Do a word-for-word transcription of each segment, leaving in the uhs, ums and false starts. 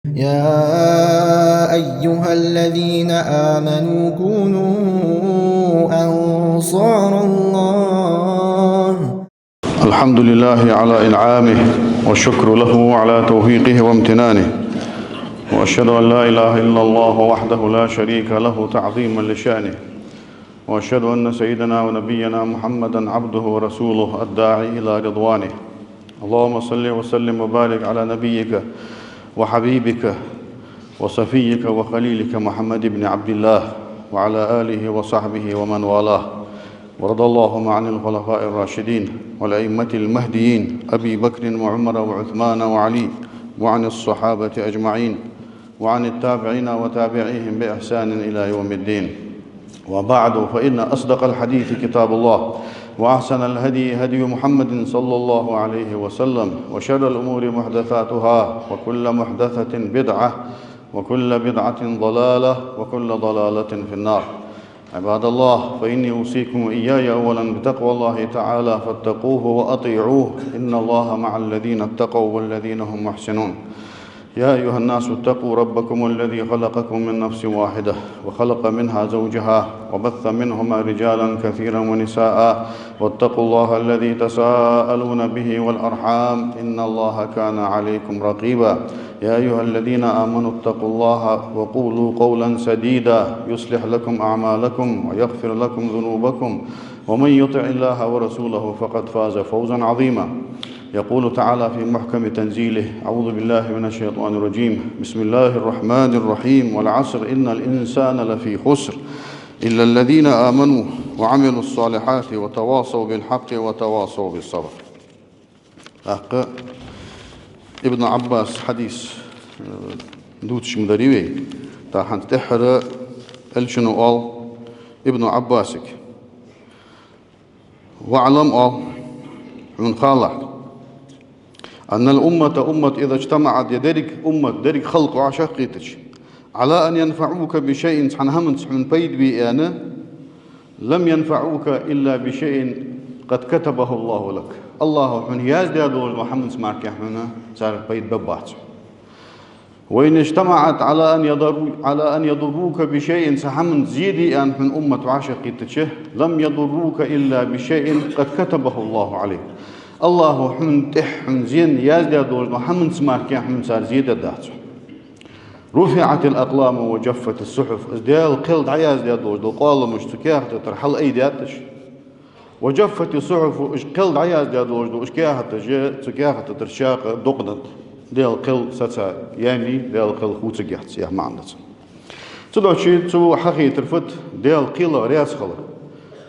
يا أيها الذين آمنوا كونوا أنصار الله. الحمد لله على إنعامه، والشكر له على توفيقه وامتنانه، وأشهد أن لا إله إلا الله وحده لا شريك له تعظيما لشأنه، وأشهد أن سيدنا ونبينا محمدا عبده ورسوله الداعي إلى رضوانه. اللهم صل وسلم وبارك على نبيك وحبيبك وصفيك وخليلك محمد بن عبد الله وعلى آله وصحبه ومن والاه، ورضى اللهم عن الخلفاء الراشدين والأئمة المهديين أبي بكر وعمر وعثمان وعلي، وعن الصحابة أجمعين، وعن التابعين وتابعيهم بإحسان إلى يوم الدين. وبعد، فإن أصدق الحديث كتاب الله، وأحسن الهدي هدي محمد صلى الله عليه وسلم، وشر الأمور محدثاتها، وكل محدثة بدعة، وكل بدعة ضلالة، وكل ضلالة في النار. عباد الله، فإني أوصيكم وإياي أولا بتقوى الله تعالى، فاتقوه وأطيعوه، إن الله مع الذين اتقوا والذين هم محسنون. يا أيها الناس اتقوا ربكم الذي خلقكم من نفس واحدة، وخلق منها زوجها، وبث منهما رجالا كثيرا ونساء، واتقوا الله الذي تساءلون به والأرحام، إن الله كان عليكم رقيبا. يا أيها الذين آمنوا اتقوا الله وقولوا قولا سديدا، يصلح لكم أعمالكم ويغفر لكم ذنوبكم، ومن يطع الله ورسوله فقد فاز فوزا عظيما. يقول تعالى في محكم تنزيله: أعوذ بالله من الشيطان الرجيم. بسم الله الرحمن الرحيم. والعصر إن الإنسان لفي خسر، إلا الذين آمنوا وعملوا الصالحات وتواصوا بالحق وتواصوا بالصبر. ТӀаккха Ибн Ӏаббаса хьадис, э, дувцаш ма дарий вай. ТӀаккха хӀанз тӀеххьара Элчано оал Ибн Ӏаббасага: «واعلم», оал, хьона халахь, «أن الأمة», уммат, «إذا اجتمعت», е деррига уммат, деррига халкъ вӀашагӀкхийтача, «على أن ينفعوك بشيء», цхьан хӀаманца хьона пайда бе аьнна, «لم ينفعوك إلا بشيء قد كتبه الله لك». АллахӀа хьона яздаь долаш дола хӀаманца мара кхы хьона цар пайда бергбац. «وإن اجتمعت على أن يضروا-، على أن يضروك بشيء», цхьан хӀаманца зе де аьнна хьона уммат вӀашагӀкхийтача, «لم يضروك إلا بشيء قد كتبه الله عليك». АллахӀа хьона тӀехьа хьона зен яздаь долаш дола хӀаманца мара кхы хьона цар зе дергдац. «رفعت الأقلام وجفت الصحف». Из Даьла кхел дӀаяздаь долаш дола къоаламаш цу каьхата тӀара хьалайдаьд уж. «وجفت الصحف», уж кхел дӀаяздаь долаш дола уж каьхаташ цу каьхата тӀара чакх докъадаьд. Даьла кхел саца яьннай, Даьла кхел хувцаргьяц, яха маӀан да цун. Цудухьа цу хьахайтар фуд? Даьла кхелах раьза хилар.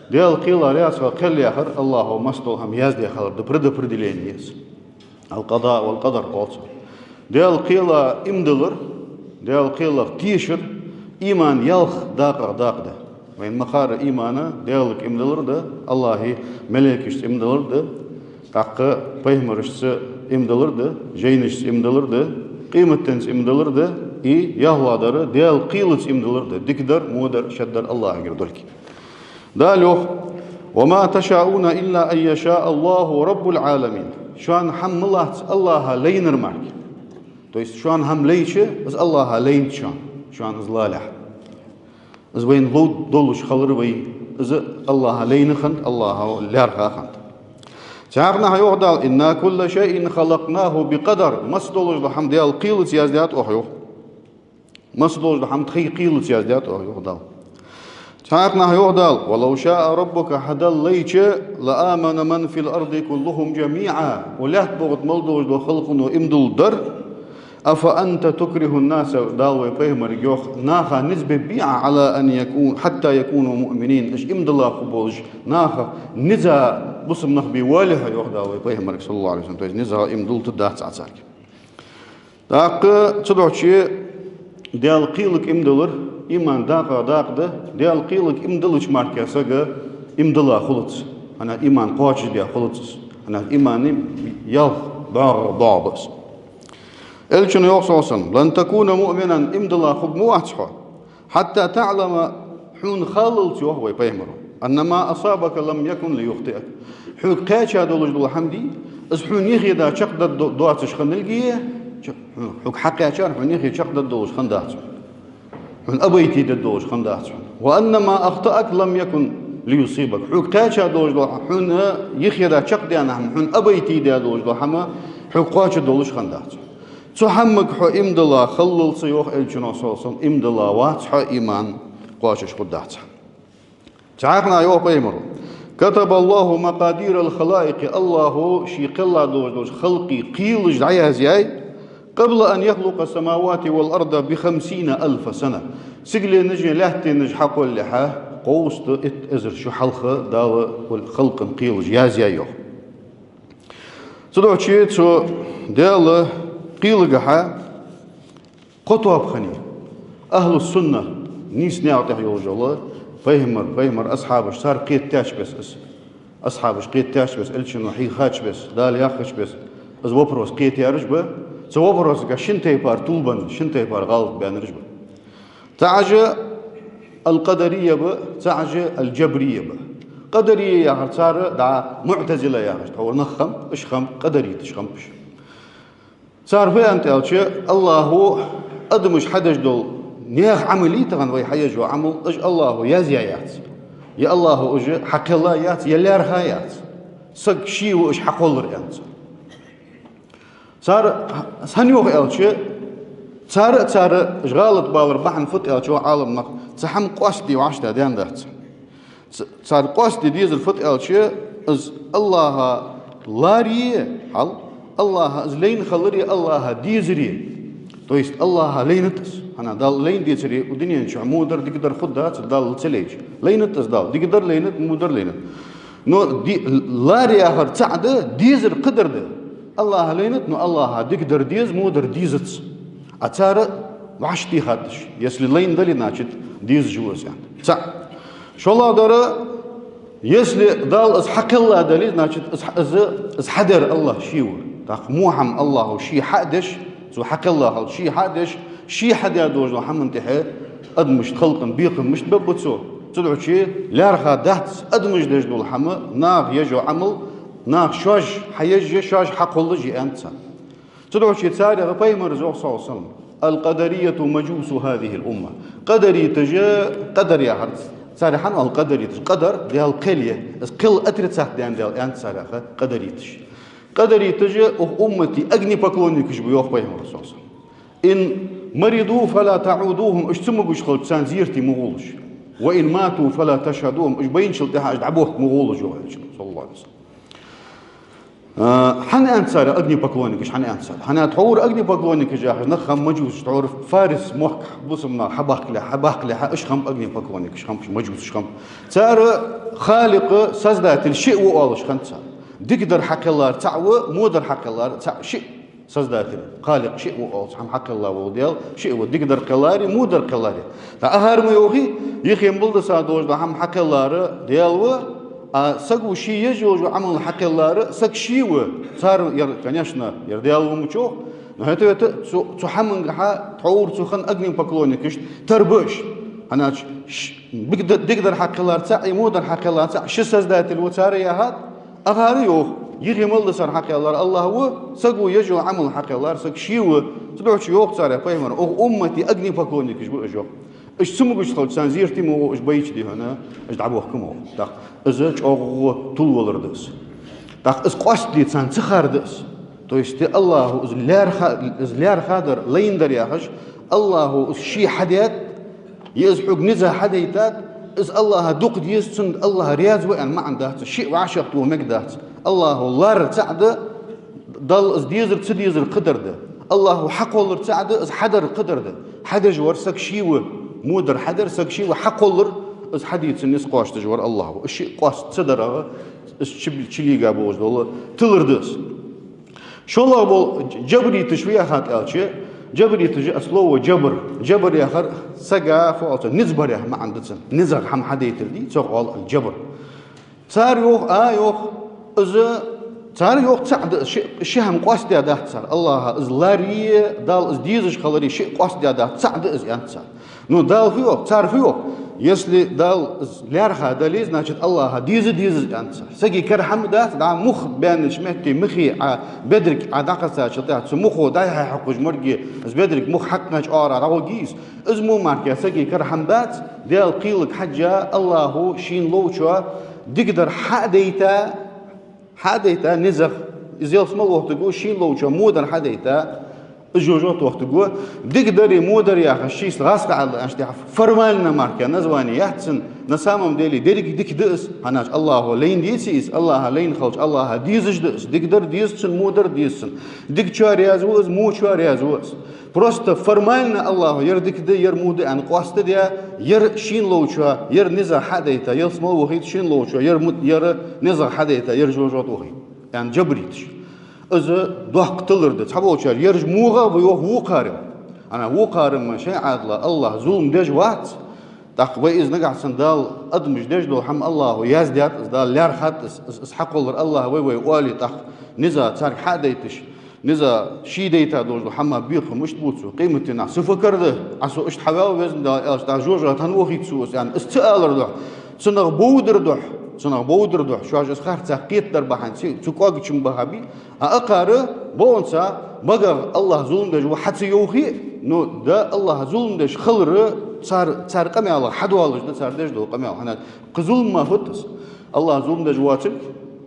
Даьла кхелах раьза хилар, кхел яхар АллахӀа массадола хӀама яздаь хилар да, предопределение я из. القضاء والقدر оал цох. Даьла кхелах иман диллар, Даьла кхелах тешар имана ялх дакъах дакъа да. Вайна ма харра иман Даьлага иман диллар да, АллахӀа малейкашца иман диллар да, тӀаккха пайхамарашца иман диллар да, жайнашца иман диллар да, къематденца иман диллар да, и ялхлагӀдар Даьла кхелаца иман диллар да, дикадар, водар, шаддар АллахӀагара долга. Дала йоах: «وما تشاءون إلا أن يشاء الله رب العالمين». Шоана хӀама ма лац АллахӀа лайнар мара кхы. То есть шоана хӀама лайча, из АллахӀа лайнад шоана, шоана из лалехь. Из вайна лов долаш хилар вай, из АллахӀа лайна хиннад, АллахӀа лаьрхӀа хиннад. Цхьаькханахьа йоах Дала: «إنا كل شيء خلقناه بقدر». Массадолаш дола хӀама Даьла кхелаца яздаьд оаха, йоах. Массадолаш дола хӀама тхоай кхелаца яздаьд оаха, йоах Дала. Цхьаькханахьа йоах Дала: «ولو شاء ربك», хьа Даьла лайча, «لآمن من في الأرض كلهم جميعا». Укх лаьтта букъа тӀа мел долаш дола халкъо иман дулларгдар. «أفأنت تكره الناس», Дала вай пайхамарга йоах, наха низ бергбий Ӏа, «على أن يكون-، حتى يكونوا مؤمنين». Уж иман дилла хургболаш, наха низа бусалба нах бе воаллий хьо, йоах Дала вай пайхамарга, صلى الله عليه وسلم. То есть низа иман дуллийтаргдац Ӏа царга. ТӀаккха цудухьа Даьла кхелага иман диллар имана дакъах дакъа да, Даьла кхелага иман диллача мара кхы саг иман дилла хулац, хӀана аьлча иман кхоачашдаь хулац из, хӀана аьлча имана ялх доагӀа, доагӀа ба из. Элчано йоах, صلى الله عليه وسلم: «لن تكون مؤمنا», иман дилла хург ма вац хьо, «حتى تعلم», хьона халлалца, йоах вай пайхамаро, «أن ما أصابك لم يكن ليخطئك». Хьога кхаьча долаш дола хӀама дий, из хьона юхе да чакхдаргдоацаш хинналга, Хьога хьакхаьчар хьона юхе чакхдаргдолаш хиннадац хьона. Хьона обойти дергдолаш хиннадац хьона. «وأن ما أخطأك لم يكن ليصيبك». Хьога кхаьча долаш дола, хьона юхера чакхдаьнна хӀама, хьона обойти даь долаш дола хӀама хьога кхоачаргдолаш хиннадац хьона. Цу хӀамага хьо иман дилла хиллалца, йоах Элчано, صلى الله عليه وسلم, иман дилла вац хьо, иман кхоачаш хургдац хьа. Цхьаькха а йоах пайхамара: «كتب الله مقادير الخلائق», АллахӀа ший кхелла долаш долча халкъа кхелаш дӀаязъяьй, «قبل أن يخلق السماوات والأرض بخمسين ألف سنة». Сигаленаши лаьттанаши хьакхоллалехьа, кховзткъа итт эзар шу хьалха Дала халкъа кхелаш язъяьй, йоах. Цудухьа цу Даьла кхелагахьа кхо тоаба хиннай. Ахьлу-сунна, нийса наькъа тӀа йолаш йола, пайхамар, пайхамара асхьабаш, цар кхетадаьча беса из. Асхьабаша кхетадаьча беса, Элчано хьийхача беса, Дала яхача беса, из вопрос кхетаяраш ба. Цу вопросага шин тайпара тилбенна, шин тайпара гӀалат баьннараш ба. ЦаӀ уж аль-къадарийя ба, цаӀ уж аль-джабрийя ба. Къадарийя яхар цар да, муӀтазила яхаш, тхьовра нах хиннаб, уж хиннаб, къадарийташ хиннаб уж. Цар фу аьннад аьлча, АллахӀа адамаша хьадеш дола наьха Ӏамал, тахан вай хьаеш йола Ӏамал, уж АллахӀа язъяь яц, е АллахӀа уж хьакхелла яц, е лаьрхӀа яц. Саг ше ва уж хьакхоллар, аьннад цар. Цар хӀана йоах аьлча, цар а, цар а уж гӀалат балара бахьан фуд аьлча, йоах Ӏаламнаха, цхьа хӀама къоастаде вӀаштӀехьдаьннадац. Ц-, цар къоастаде дезар фуд аьлча, из АллахӀа ларе, хьал, АллахӀа из лайна хиларе, АллахӀа дезаре. То есть АллахӀа лайнад из. ХӀана, Дала лайна децаре, укх дунен чу мудар, дикадар хургдац, Дала ца лайча. Лайнад из Дала, дикадар лайнад, мудар лайнад. Но ди-, лар яхар цаӀ да, дезар кхыдар да. АллахӀа лайнад, но АллахӀа дикадар деза, мудар дезац. А цар вӀаштӀехьадеш, если лайна дале, значит, дезаш ва из, аьннад. ЦаӀ. ШоллагӀдар, если Дала из хьакхелла дале, значит, из, из, из хьадаьр АллахӀ ше ва. ТӀаккха во хӀама АллахӀа ше хьа а деш, цо хьакхелла хилча ше хьа а деш, ше хьадаь долаш дола хӀаман тӀехьа адамашта, халкъа бекхам мишта бергба цо? Цудухьа лаьрхӀа дац адамаша деш дола хӀама, наха еш йола Ӏамал, наха шоаш хьаеш а, шоаш хьакхоллаш а, аьннад цар. Цудухьа царех пайхамара йоах, صلى الله عليه وسلم: «القدرية مجوس هذه الأمة». Къадарийташ, къадар яхар, цар хӀана оал къадарийташ? Къадар, Даьла кхел я. Из кхел отрицать даьннадаь, аьннад царех къадарийташ. Къадарийташ укх уммата огнепоклонникаш ба, йоах пайхамара, صلى الله عليه وسلم. «إن مرضوا فلا تعودوهم», уж цамогаш хилча, царна зерате ма гӀолаш. «وإن ماتوا فلا تشهدوهم», уж байначул тӀехьагӀа уж дӀабохка ма гӀолаш, йоах Элчано, صلى الله عليه وسلم. А, хӀана аьннад цар огнепоклонникаш, хӀана аьннад цар? ХӀана, тхьовра огнепоклонникаш яхаш нах хиннаб мажусаш, тхьовра Фарис мохк бусалба наха хьабаккхалехьа, хьабаккхалехьа, уж хиннаб огнепоклонникаш, хиннаб уж мажусаш хиннаб. Цар Халикъ, Создатель, шиъ ва оалаш хиннад цар. Дикадар хьакхеллар цаӀ ва, водар хьакхеллар цаӀ, шиъ Создатель, Халикъ шиъ ва оалаш, хӀама хьакхелла вола Даьла шиъ ва, дикадар кхеллари, водар кхеллари. ТӀаккха ахар ма йоахий, юхе мел дисса долаш дола хӀама хьакхеллар Даьла ва, а саго ше еш йолаш йола Ӏамал хьакхеллар саг ше ва. Цар яр, конечно, яр Даьла ва ма йоах, но хӀаьта а, цу, цу хӀамангахьа тхьовра цу хинна огнепоклонникашта тара ба уж. ХӀана аьлча, ш-, бик д-, дикадар хьакхеллар цаӀ, водар хьакхеллар цаӀ, ши Создатель ва цар яхад, ахар йоах, юхе мел диссар хьакхеллар АллахӀ ва, саго еш йола Ӏамал хьакхеллар саг ше ва. Цудухьа йоах царех пайхамара: укх уммата огнепоклонникаш ба уж, йоах. Уж цамогаш хилча, царна зерате ма гӀо, уж байча, дий хьона, уж дӀабохка ма гӀо. ТӀаккха из чӀоагӀа тилвалар да из. ТӀаккха из къоастаде царна ца хар да из. То есть АллахӀа из лаьрхӀа-, из лаьрхӀадар, лайнадар яхаш, АллахӀа из ше хьадаьд, е из хьога низ хьадайтад, из АллахӀа дукха деза, цунна АллахӀ раьза ва аьнна маӀан дац, шиъ вӀашагӀтоха мегаргдац. АллахӀа лар цаӀ да, Далла из дезар, ца дезар кхыдар да. АллахӀа хьакхоллар цаӀ да, из хьадар кхыдар да. Хьадеш вар саг ше ва, водар хьадаьр саг ше ва, хьакхоллар, из хьадийца низ кхоачадеш вар АллахӀ ва. Из шиъ къоаста ца дарах, из чу-, чулийга болаш дола тилар да из. ШоллагӀа бола джабриташ фу яхад аьлча, джабриташ, а, слово джабр. Джабр яхар сага, фу оал цох, низ бар яха маӀан да цун. Низах хӀама хьадайтар дий, цох оал джабр. Цар йоах, а, йоах, из, цар йоах, цаӀ да из, ши, ши хӀама къоастадаь дац цар. АллахӀа из лари, Далла из дезаш хилари шиъ къоастадаь дац, цаӀ да из, аьннад цар. Ну, Дала фу йоах, цар фу йоах? Если Дала из лаьрхӀа дале, значит, АллахӀа деза деза аьнна цар. Сага кара хӀама дац, дӀа мух баьннача метте михе Ӏа бедрг Ӏа дӀакхаьчачул тӀехьагӀа цу мухо дӀа-хьа хьокхаш морг, из бедрг мух хьакхаьчача оагӀора дӀагӀоргья из. Из мо мара сага кара хӀама дац, Даьла кхелага хьежжа, АллахӀа шийна ловчоа дикадар хьа а дайта, хьа а дайта низагӀа, из ялсмала вохийтаргва, шийна ловчоа водар хьа а дайта, из жожагӀате вохийтаргва. Дикадар, водар яхаш шийста гӀазкхий аьлча, аьнна тӀехьа формально мара название яц цун, на самом деле деррига дика да из, хӀана аьлча АллахӀа лайна деций из, АллахӀа лайна хилча АллахӀа дезаш да из, дикадар деза цунна, водар деза цунна. Дикачоа раьза ва из, вочоа раьза ва из. Просто формально АллахӀа ер дика да, ер во да аьнна къоастадаь, ер шийна ловчоа, ер низагӀа хьа а дайта, ялсмала вохийта шийна ловчоа, ер мо-, ер низагӀа хьа а дайта, ер жожагӀате вохийта аьнна жабар йиташ. Из доккха тилар да. Цхьаболчар ераш вогӀа а ва йоах вокхар. Ана вокхар-м шоай Ӏадала АллахӀ зулам деш вац. ТӀаккха вай из нагахьа санна Дала адамашта деш дола хӀама АллахӀа яздаьд, из Дала лаьрхӀад, из, из, из хьакхоллар АллахӀа вай, вай оале, тӀаккха низагӀа царга хьа а дайташ, низагӀа ше дайта долаш дола хӀама бехк мишта бу цо, къематдийнахьа са фу кара да, Ӏа со иштта хьаваьв, Везан Даьла, аьлча, дӀа жожагӀате хӀана вохийт со из аьнна, из ца алар духьа, цунах бодар духьа, цунах бодар духьа, шоаш из харцахьа кхетадар бахьан, цу, цу кӀоагачун бахьан бий, а акхар бокъонца, багах АллахӀ зулам деш ва хьа ца йоахе а, ну, да, АллахӀ зулам деш хилар цар, цар къамаьлах хьадоалаш да, цар деш дола къамаьл, хӀана аьлча кхы зулам ма хӀуттас. АллахӀ зулам деш воацилга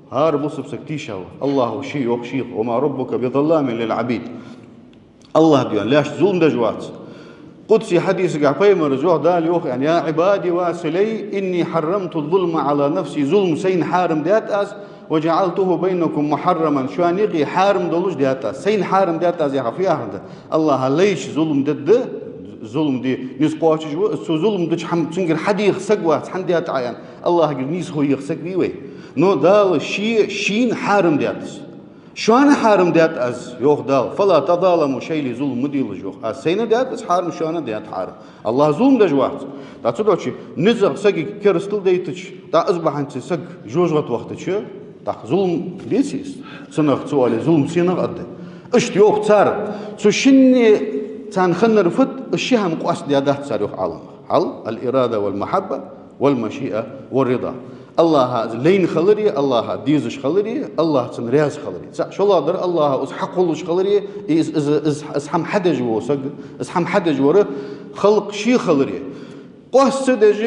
хӀара бусалба саг тийша ва. АллахӀа ше йоах шийх: «وما ربك بظلام للعبيد». АллахӀ дийна лаьшта зулам деш вац. Къудси хьадисагахь пайхамара йоах, Дала йоах аьнна: «يا عبادي واسلي إني حرمت الظلم على نفسي». Зулам сайна хьарам даьд аз, «وجعلته بينكم محرما», шоана юкъе хьарам долаш даьд аз. Сайна хьарам даьд аз яхар фу яхар да? АллахӀа лайш зулам дергда, зулам де низ кхоачаш ва, цо зулам деча хӀаман цунгара хьадеха саг вац, хӀана даьд Ӏа аьнна, АллахӀагара нийсхо еха саг вий вай. Но Дала ше шийна хьарам даьд из. Шоана хьарам даьд аз, йоах Дала, «فلا تظالموا», шоайла зулам ма делаш, йоах. Аз сайна даьд из хьарам, шоана даьд хьарам. АллахӀ зулам деш вац. ТӀаккха цудухьа низагӀа сага керастал дайтача, тӀаккха из бахьанца саг жожагӀате вахийтача, тӀаккха зулам деций из? Цунах ца оале, зулам сенах аргда? Иштта йоах цар, цу шинне царна хиннар фуд, из ши хӀама къоастадаь дац цар, йоах Ӏаламнаха. Хьал, الإرادة والمحبة والمشيئة والرضا. АллахӀа из лайна хилари, АллахӀа дезаш хилари, АллахӀ цунна раьза хилари. ЦаӀ шоллагӀдар АллахӀа из хьакхоллаш хилари, из, из, из, из хӀама хьадеш вола саг, из хӀама хьадеш вар халкъ ше хилари. Къоаста ца деш,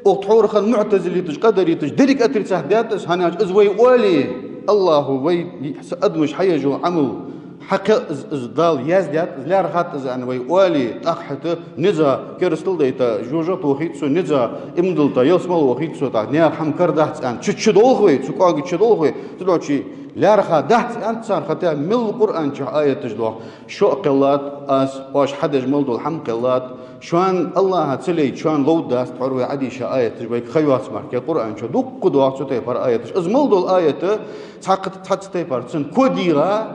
укх тхьовра хинна муӀтазилиташ, къадариташ деррига отрицать даьд из, хӀана аьлча из вай оале, АллахӀа вай са адамаш хьаеш йола Ӏамал хьакхе, из, из Дала яздаьд, из лаьрхӀад из аьнна вай оале, тӀаккха хӀаьта низагӀа керастал дайта жожагӀате вохийт со, низагӀа иман дилла ялсмала вохийт со, тӀаккха наьха хӀама кара дац аьнна, чу, чу долх вай, цу кӀоага чу долх вай, цудухьа лаьрхӀа дац аьннад цар, хӀаьта мел Къуръан чу аяташ доагӀа. Шо а кхеллад аз, оаш хьадеш мел дола хӀама а кхеллад, шоана АллахӀа ца лайча, шоана ловш дац, тхьовра вай Ӏодийша аяташ вайга ха йоаца мара, Къуръан чу дуккха доагӀа цу тайпара аяташ. Из мел дола аят цхьа-, цхьацца тайпара цун кодийгӀа,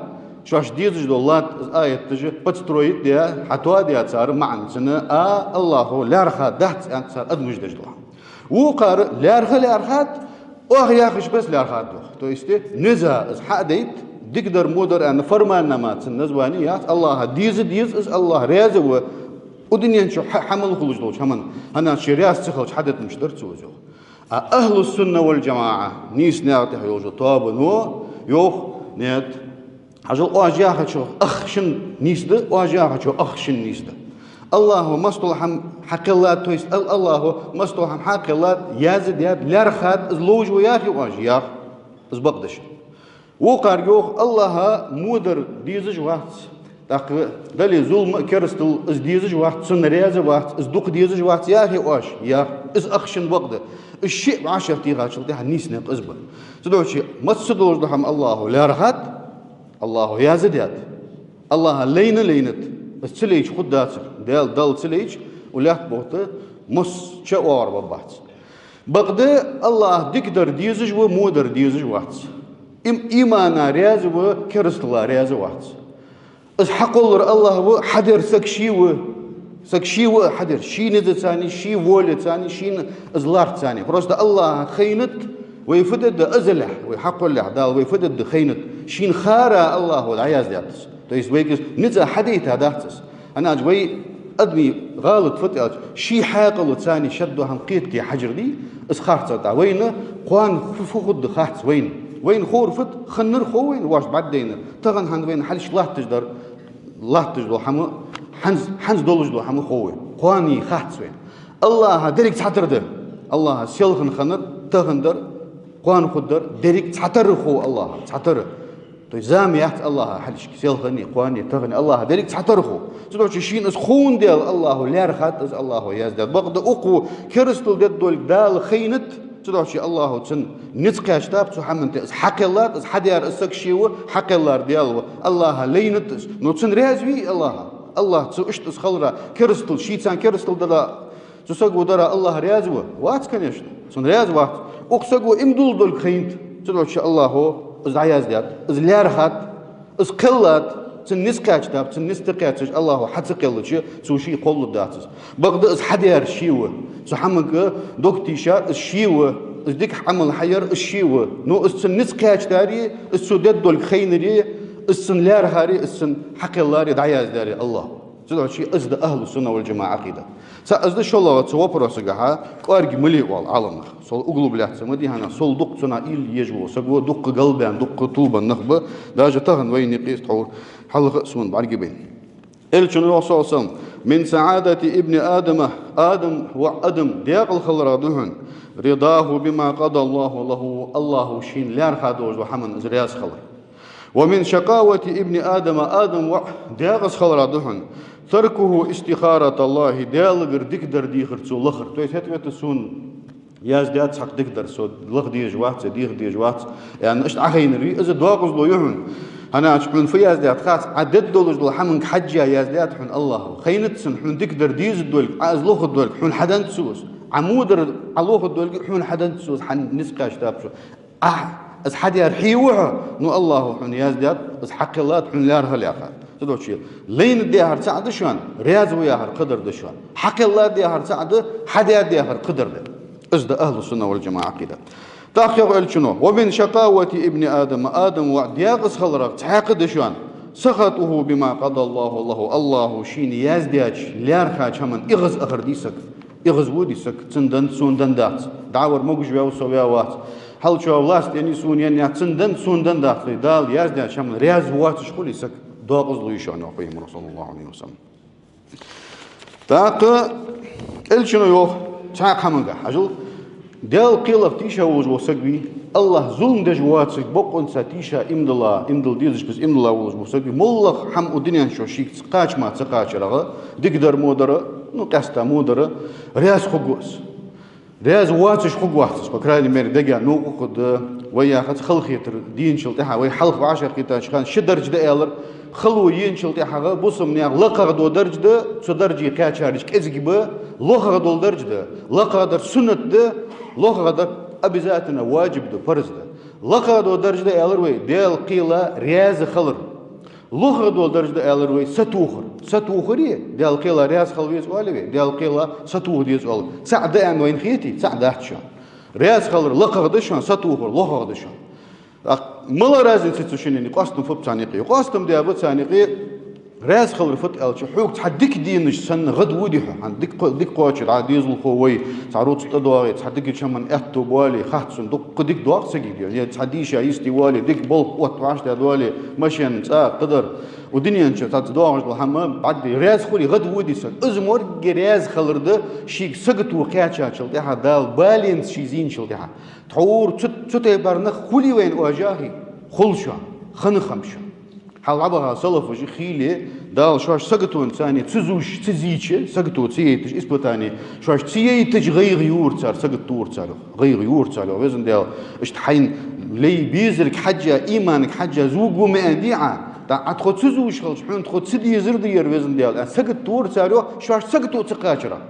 шоашта дезаш дола латт из аяташ подстроить даь, хьатоадаь цар маӀан цун, а АллахӀа лаьрхӀа дац аьннад цар адамаш деш дола хӀама. Вокхар лаьрхӀа лаьрхӀад, оаха яхаш бесса лаьрхӀад йоах. То есть низагӀа из хьа а дайта, дикадар, водар аьнна формально мара цун название яц, АллахӀа деза деза из, АллахӀ раьза ва, укх дунен чу хьа-, хьа мел хулаш долча хӀаман, хӀана аьлча ше раьза ца хилча хьадеттамаш дар цо из йоах. А أهل السنة والجماعة, нийса наькъа тӀа йолча тоабано йоах: нет, хьажал, оаш яхачох ах шин нийса да, оаш яхачох ах шин нийса да. АллахӀа массадола хӀама хьакхеллад, то есть Ал-, АллахӀа массадола хӀама хьакхеллад, яздаьд, лаьрхӀад, из ловш ва яхий оаш? Йоах. Из бакъда шоана. Вокхарга йоах: АллахӀа водар дезаш вац. ТӀаккха дале зулам а, керастал а из дезаш вац, цунна раьза вац, из дукха дезаш вац яхий оаш? Йоах. Из ах шин бакъда. Из шиъ вӀашагӀтехачул тӀехьагӀа нийса наькъ из ба. Цудухьа массадола хӀама АллахӀа лаьрхӀад, АллахӀа яздаьд, АллахӀа лайна лайнад, из ца лайча хургдацар, Даьла, Далла ца лайча, укх лаьтта бутт мосча а оагӀоргбаргбац. Бакъда АллахӀ дикадар дезаш ва, водар дезаш вац. Им-, имана раьза ва, керастала раьза вац. Из хьакхоллар АллахӀ ва, хьадер саг ше ва. Саг ше ва хьадер, ший низаца а, ший волаца а, шийна из лартаца а. Просто АллахӀа хайнад, вай фу дергда азалехь, вай хьакхоллалехь, Дала вай фу дергда хайнад. Шийна хара АллахӀа дӀаяздаьд из. То есть вайга из низ хьадайта дац из. ХӀана аьлча вай Адамий гӀалат фуд аьлча, ший хьаькъало царна шадду хӀама кхетаде хьажар дий, из харц да. Вайна кхоана фу, фу хургда харц вайна. Вайна ховр фуд, хиннар хов вайна, вайна бӀаргадайнар. Тахан хӀанз вайна хьалхашка латташ дар, латташ дола хӀама, хӀанз, хӀанз долаш дола хӀама хов вайна. Кхоана харц вайна. АллахӀа деррига цхьатарра да. АллахӀа селхан хиннар, тахан дар, кхоана хургдар, деррига цхьатарра хов АллахӀа, цхьатарра. То есть зама яц АллахӀа хьалхашка, селхани, кхоани, тахани, АллахӀа деррига цхьатарра хов. Цудухьа шийна из ховндаь АллахӀо лаьрхӀад, из АллахӀо яздаьд. Бакъда укхо керастал дергдолга Дала хайнад, цудухьа АллахӀо цунна низ кхаьчаб цу хӀаман тӀа, из хьакхеллад, из хьадаьр из саг ше ва, хьакхеллар Даьла ва, АллахӀа лайнад из. Но цунна раьза вий АллахӀ? АллахӀ цу иштта из хилара керастал, шийца керастал дара, цу саго дара АллахӀ раьза ва? Вац, конечно. Цунна раьза вац. Укх саго иман дулларгдолга хайнад. Цудухьа АллахӀо из дӀаяздаьд, из лаьрхӀад, из кхеллад, цунна низ кхаьчаб, цунна низ тӀакхаьчача АллахӀо хьа ца кхеллача, цо ший кхолларгдац из. Бакъда из хьадаьр ше ва. Цу хӀамага дог тийшар из ше ва. Из дика Ӏамал хьаяьр из ше ва. Но из цунна низ кхаьчадаьри, из цо дергдолга хайнари, из цунна лаьрхӀари, из цунна хьакхеллари дӀаяздаьр АллахӀ ва. Цудухьа из да ахӀлу сунна вал жамаӀа Ӏакъида. ЦаӀ из да, шоллагӀа цу вопросагахьа кӀоарга мала оал Ӏаламнаха. Сол углубляться ма де хӀана, сол дукха цунах уйла еш вола саг ва, дукха галбаьнна, дукха тилабаьнна нах ба, даже тахан вайна юкъе из тхьовра хьалха а сона бӀаргабайна. Элчано йоах, саллаллахӀу Ӏалайхи ва саллам: «من سعادة ابن آدم», Адама воӀа Адама даькъала хиларах да хьона, «رضاه بما قضى الله له», АллахӀо шийна лаьрхӀа долаш дола хӀаман из раьза хилар. «ومن شقاوة ابن آدم», Адама воӀа даькъаза хиларах да хьона, «تركه استخارة الله», Даьлагара дикадар дехар цо лахар. То есть, хӀаьта вета сона яздаьд цхьаккха дикадар, со лаха дезаш вац, е деха дезаш вац, аьнна, иштта Ӏохайнар вий, из докъазло я хьона. ХӀана аьлча хьона фу яздаьд хац, Ӏа дергдолаш дола хӀаманга хьежжа яздаьд хьона АллахӀо. Хайнад цунна хьона дикадар дезаш долга, Ӏа из лохаргдолга, хьона хьаденнад цо из. Ӏа во дар Ӏа лохаргдолга, хьона хьаденнад цо из, хьа низ кхаьчаб цо. Ахь из хьадаьр хье ва хьо, но АллахӀо хьона яздаьд, из хьакхеллад, хьона лаьрхӀалехад. Цудухьа лайнад яхар цаӀ да шоана, раьза ва яхар кхыдар да шоана. Хьакхеллад яхар цаӀ да, хьадаьд яхар кхыдар да. Из да ахӀлу сунна вал жамаӀа Ӏакъида. ТӀаккха йоах Элчано: «ومن شقاوة ابن آدم», Адама воӀа даькъаза хиларах цхьаькха да шоана, «سخطه بما قضى الله له», АллахӀо шийна яздаьча, лаьрхӀача хӀаман эгӀазахар дий саг. ЭгӀазву дий саг, цунна деннад, сона деннадац. ДӀавар могаш ваьв, со ваь вац. Хьалчо власть еннай, сона еннадац, цунна деннад, сона деннадац. Дала яздаьча хӀаман раьза воацаш хуле саг, докъазло я шоана, йоах Пайхамаро, саллаллахӀу Ӏалайхи ва саллам. ТӀаккха Элчано йоах цхьаькха хӀамангахьа, хьажал, Даьла кхелах тийша волаш вола саг вий, АллахӀ зулам деш воацилга бокъонца тийша, иман дилла, иман дилла дезача бесса иман дилла волаш вола саг вий, моллагӀа хӀама укх дунен чу шийга кхача мара ца кхачарах, дикадар мо дар, ну, къаьстта мо дар, раьза хургва из. Раьза воацаш хургвац из, по крайней мере, дега новкъа хургда, вай яхац халахетар дийначул тӀехьагӀа, вай хьалха вӀашагӀкхетача хана ши дарж да аьлар, хало еначул тӀехьагӀа бусалба наьха лакхагӀа дола дарж да, цу дарже кхаьчараш кӀезига ба, лохагӀа дола дарж да, лакхагӀа дар суннат да, лохагӀа дар обязательно важиб да, парз да. ЛакхагӀа дола дарж да аьлар вай, Даьла кхела раьза хилар. ЛохагӀа дола дарж да аьлар вай, сатохар. Сатохари, Даьла кхела раьза хила веза оалий вай, Даьла кхела сатоха деза оалий. ЦаӀ да аьнна вайна хетий? ЦаӀ дац шоана. Раьза хилар лакхагӀа да шоана, сатохар лохагӀа да шоана. ТӀаккха мала разница цу шинне, къоастам фуд царна юкъе? Къоастам да ба царна юкъе, раьза хилар фуд аьлча, хьога цхьа дика денаш санна гӀадву дий хьо? ХӀана, дика кхо-, дика кхоачара Ӏа дезалхо вай, цхьа рузкъа тӀадоагӀе, цхьа дикача хӀаман аьттув боале, хац сона, дукха дика доагӀа сага, е цхьа дийша йисте воале, дика болх отта вӀаштӀехьадоале, машен, цӀа, кхыдар. Укх дунен чу цхьацца доагӀаш дола хӀама бӀаргадайча, раьза хуле гӀадву дий саг? Из моргге раьза хилар да, шийга сагото кхаьчачул тӀехьагӀа, Дала баленца ше зийначул тӀехьагӀа. Тхьовра цу, цу тайпара нах хулий вайна, оаш яхий? Хул шоана, хиннад хӀама шоана. Хьалха дӀабаха салафаш хиле, Дала шоаш саготонца царна ца зуш, ца зийча, сагото ца яйташ, испытани шоаш ца яйтача гӀайгӀа юра цар, сагота тохар цар, гӀайгӀа юра цар, йоах Везан Даьла. Иштта хьайна лай безарга хьежжа, иманга хьежжа зувргва ма аьннадий Ӏа, тӀаккха Ӏа тхо ца зувш хилча, хьона тхо ца дезар да ер, Везан Даьла, аьнна, сагота тохар цар, йоах, шоаш сагото ца кхачарах.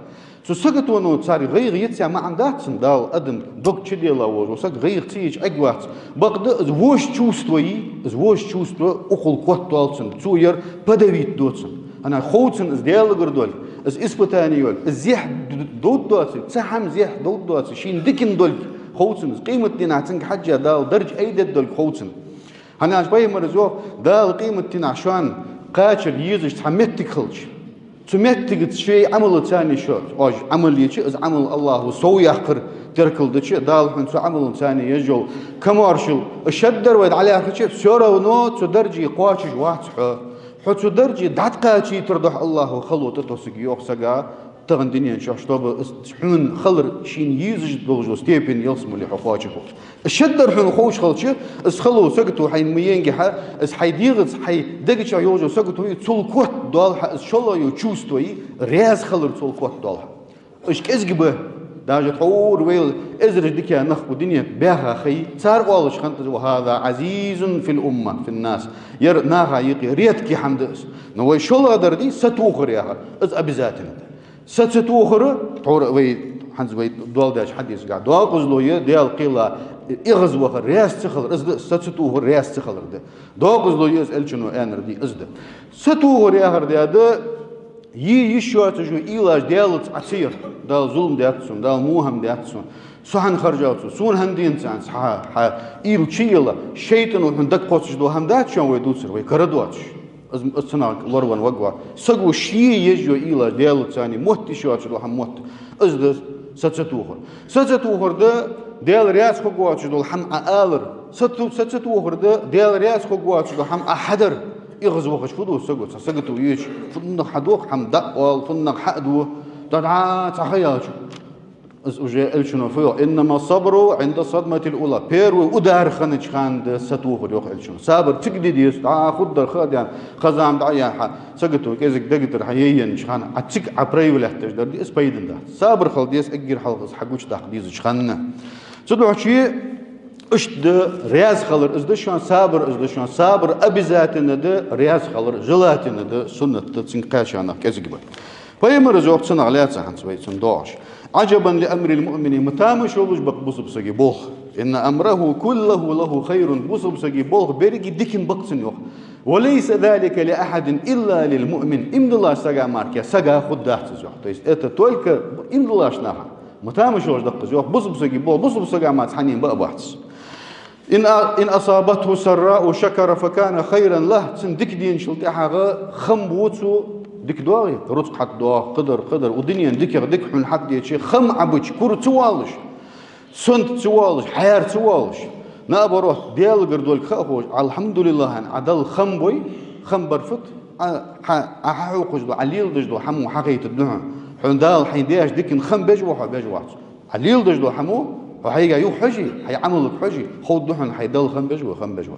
Цу саготоно царга гӀайгӀа яц яха маӀан дац цун, Дала адам дог чуделла волаш вола саг гӀайгӀа ца йича Ӏергвац. Бакъда из вож чувство йий, из вож чувство укхул котдоал цун, цо ер подавить ду цун. ХӀана, хов цунна из Даьлагара долга, из испытани йолга, из зехь д-, довргдоацилга, цхьа хӀама зехь довргдоацилга, шийна диканна долга хов цунна из, къематдийнахьа цунга хьежжа Дала дарж айдергдолга хов цунна. ХӀана аьлча Пайхамара йоах, Дала къематдийнахьа шоана кхачар езаш цхьа моттиг хилча, Цу моттигаца шоай Ӏамалаца цхьана шо, оаш Ӏамал еча, из Ӏамал Аллахӏо сов яккхар теркалдича, Дала хьона цу Ӏамалаца цхьана еш йола камаьршал, из шаддар вай дӀалаьхача, всё равно цу дарже кхоачаш вац хьо. Хьо цу дарже дӀакхачийтар духьа Аллахӏо хало тӀатоссаргья йоах сага тахан дунен чу, чтобы из хьона хилар шийна езаш долча степене ялсмале хьо кхоачаргва. Шаддар хьона ховш хилча, из хало сагото хьайна ма яьннагӀа, из хьай дегӀаца, хьай дега чу йолаш йола сагото, цул котдоал хьа из шоллагӀа йола чувство, раьза хилар цул котдоал хьа. Уж кӀезига ба, даже тхьовра вайла эзараш дика нах укх дунен тӀа баьха хиле, цар оалаш хиннад из: «وهذا عزيز في الأمة، في الناس». Ер наха юкъе редкий хӀама да из. Но вай шоллагӀа дар дий, сатохар яхар, из обязательно да. Са ца тохар, тхьовра вай, хӀанз вай доаладаьча хьадисагахь, докъазло я Даьла кхела эгӀазвахар, раьза ца хилар, из да, са ца тохар, раьза ца хилар да. Докъазло я из, элчано аьннар дий, из да. Са тохар яхар да, да, е йиш йоацаш йола уйлаш Даьлаца Ӏа ца яр. Дала зулам даьд сона, Дала во хӀама даьд сона. Со хӀана харжав цо, сона хӀана денад цо, хьа, хьа уйла чуяла, шайтӀано хьона дага кхоссаш дола хӀама дац шоана вай дувцар, вай кара доацаш. Из, из цунах лоравенна варгвац. Саго ше еш йола уйлаш Даьлаца цхьана мотт, йиш йоацаш дола хӀама мотт. Из да са ца тохар. Са ца тохар да Даьла раьза хургвоацаш дола хӀама Ӏа алар. Са ту-, са ца тохар да Даьла раьза хургвоацаш дола хӀама Ӏа хьадар. ЭгӀазвахача фу ду саго, цхьа сагото йича, фуннагӀа хьадох, хӀама дӀаоал, фуннагӀа хьа а ду, дӀа-дӀа цхьа ха яьлча. Из уже элчано фу йоах: «إنما الصبر عند الصدمة الأولى». Первый удар хиннача хана да са тохар, йоах элчано. Сабар цига де деза, дӀа хургдар ха а даьнна, ха-зама дӀа а яьнна, хьа сагото кӀезига дега тӀара хьа яйеннача хана, Ӏа цига Ӏа проявлять деш дар дий, из пайдана дац. Сабар хила деза, эггара хьалха из хьагучадаккха дезача хана. Цудухьа иштта да раьза хилар, из да шоана сабар, из да шоана сабар, обязательно да раьза хилар, желательно да, суннат да, цунга кхаьча нах кӀезига ба. Пайхамара йоах цунах лаьца хӀанз вай цунна доагӀаш: «عجبا لأمر المؤمن», ма тамаш йолаш ба-кх бусалба сага болх. «إن أمره كله له خير», бусалба сага болх беррига дикан ба-кх цун, йоах. «وليس ذلك لأحد إلا للمؤمن», иман долча сага мара кхы сага хургдац из, йоах. То есть это только иман долча наха. Ма тамаш йолаш да-кх из, йоах, бусалба сага болх, бусалба сага мара цхьанне ба а бац. «إن أ-، إن أصابته سراء شكر فكان خيرا له». Цунна дика денначул тӀехьагӀа хам бу цо, дика доагӀий, рузкъа хьатӀадоагӀа, кхыдар, кхыдар, укх дунен дикагӀа дика хьона хьатӀадеча, хам Ӏа бича, кура ца воалаш, сонта ца воалаш, хьаьра ца воалаш. Наоборот, Даьлагара долга ха а ховш, «Алхьамдулиллахӏ» аьнна, Ӏа Далла хам бой, хам бар фуд, Ӏа, хьа, Ӏа хьахьокхаш дола, Ӏа леладеш дола хӀамо хьахайтаргда хьона. Хьона Дала хьайна деш дикан хам беш ва хьо, беш вац. Ӏа леладеш дола хӀамо, хьо хьайга юха хьожий, хьай Ӏамалга хьожий, ховргда хьона хьай Далла хам беш ва, хам беш ва.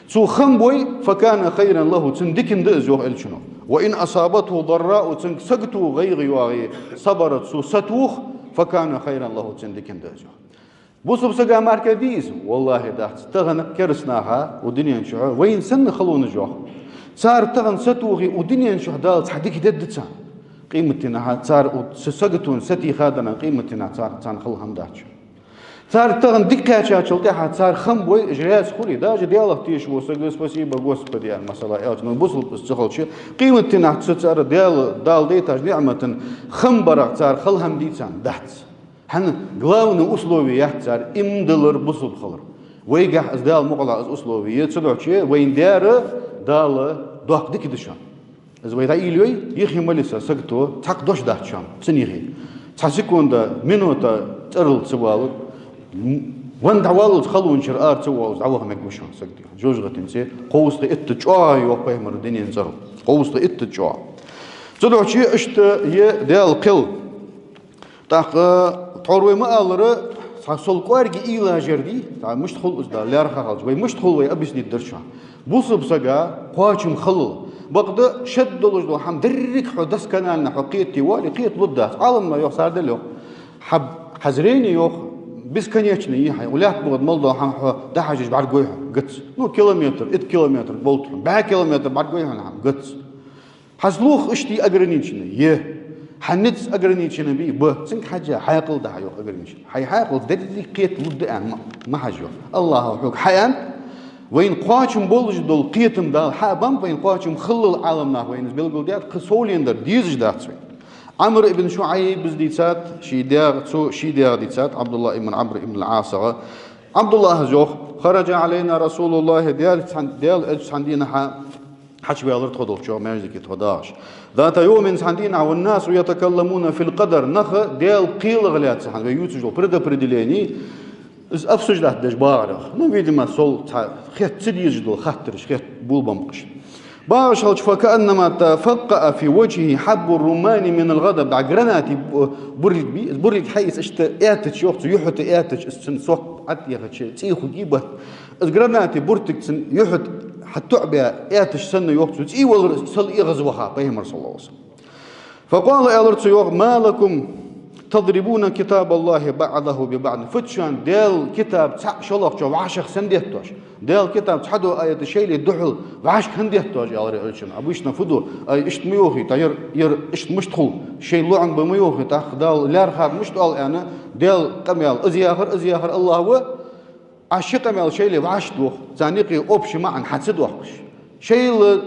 Цо хам бой, «فكان خيرا له», цунна дикан да из, йоах элчано. «وإن أصابته ضراء», цунга сагото, гӀайгӀа йоагӀе, «صبر», цо сатох, «فكان خيرا له», цунна дикан да из, йоах. Бусалба сага мара кхы дий из? Валлахӏи, дац. Тахан кераста наха укх дунен чу вайна санна халонаш йоах. Цар тахан сатохе, укх дунен чу Дала цхьа дика дергда царна. Къематдийнахьа цар укх са-, саготонна сатийха даран, къематдийнахьа цар, царна хала хӀама дац. Цар тахан дика кхаьчачул тӀехьагӀа цар хам бой, уж раьза хуле, даже Даьлах тешаш вола саг «Спасибо, Господи» аьнна, масала, аьлча, ну, бусалба из ца хилча, къематдийнахьа цу цар Даьла, Дала дайтача ниӀматан хам барах цар хала хӀама дий царна? Дац. ХӀана? Главное условие яц цар иман диллар, бусалба хилар. Вайгахь из Дала мукъалахь из условие я, цудухьа вайна дер Дала доккха дика да шоана. Из вай дӀаийллай, юхе ма лиса сагото, цхьаккха дош дац шоана цун юхе. Цхьа секунда, минута цӀерал ца валар, м-, венна дӀаваллалца халончара ара ца воаллалца дӀаваха мегаргва шоана сагото. ЖожагӀатен цӀи кховзткъеи итт чӀоагӀа, йоах пайхамара, дунен цӀерал. Кховзткъеи итт чӀоагӀа. Цудухьа иштта я Даьла кхел. ТӀаккха тхьовра вай ма аллара, цхьа сол кӀоарга уйлаш яр дий, цхьа мишта хул из Дала лаьрхӀа хилча, вай мишта хул вай объяснить дар шоана. Бусалба сага кхоачам хилал. Бакъда шед долаш дола хӀама деррига хьо досконально хьо кхетаде воале, кхета лургдац. Ӏаламнаха йоах, цар дале йоах. Хьа, хьа зрение йоах, бесконечный я хьа. Укх лаьтта бухьа мел дола хӀама хьо дӀахьажача бӀаргагой хьона, гац. Ну, километр, итт километр болт хьона, бӀаь километр бӀаргагой хьона хӀама, гац. Хьа слух иштта ограниченный я. Хьа низ ограниченный бий, ба. Цунга хьежжа хьаькъал да хьа, йоах, ограниченный. Хьай хьаькъал деррига кхета лургда аьнна ма, ма хьажа, йоах. Аллахӏо хьога хьааьннад, вайна кхоачам болаш дола кхетам Дала хьа а беннаб, вайна кхоачам хилал Ӏаламнаха вайна из белгалдаьд, кхы совленадар дезаш дац вайна. Ӏамр ибн ШуӀайбас дийцад ший даьга, цо ший даьга дийцад, Ӏабдуллахӏ ибн Ӏамр ибн аль-Ӏасага. Ӏабдуллахӏас йоах: «خرج علينا رسول الله», Даьла цхьан-, Даьла элча цхьан дийнахьа Хьачуваьлар тхо долча маьждиге тхо дагӀаш. ذات يوم, цхьан дийнахьа, والناس يتكلمون في القدر, нах Даьла кхелах лаьца хьан вай ювцаш йола предопределени, из обсуждать деш багӀарах. Ну, видимо, сол цхьа хетта ца дезаш дола хаттараш, хетта болабеннаб-кх уж. БагӀаш хилча, فكأنما تفقع في وجهه حب الرمان من الغضب, дӀа гранати бу-, бурриг бий, из бурриг хьаийца иштта аьттача, йоах цо, юхьа тӀа аьттача, из цун сок Ӏад яхача, цӀий хургья бат. Из гранати буртиг цун юхьа тӀа хьатоӀабаь аьттача санна, йоах цо, цӀий валар из, сел эгӀазваха Пайхамар, صلى الله عليه وسلم. فقال, аьлар цо, йоах: ما لكم تضربون كتاب الله بعضه ببعض. Фу да шоана Даьла китаб цхьа шоллагӀчоа вӀашагӀ сенна детташ? Даьла китаб цхьадола аят шоайла духьал вӀашагӀ хӀана детташ, аьлар Элчано. Обычно фу ду, ай, иштта ма йоахий, тӀаккха ер, ер иштта мишта хул, шоай лоӀам ба ма йоахий, тӀаккха Дала лаьрхӀад мишта оал аьнна, Даьла къамаьл из яхар, из яхар АллахӀ ва, Ӏа ши къамаьл шоайла вӀашагӀ доха, царна юкъе общий маӀан хьа ца доаккхаш. Шоайла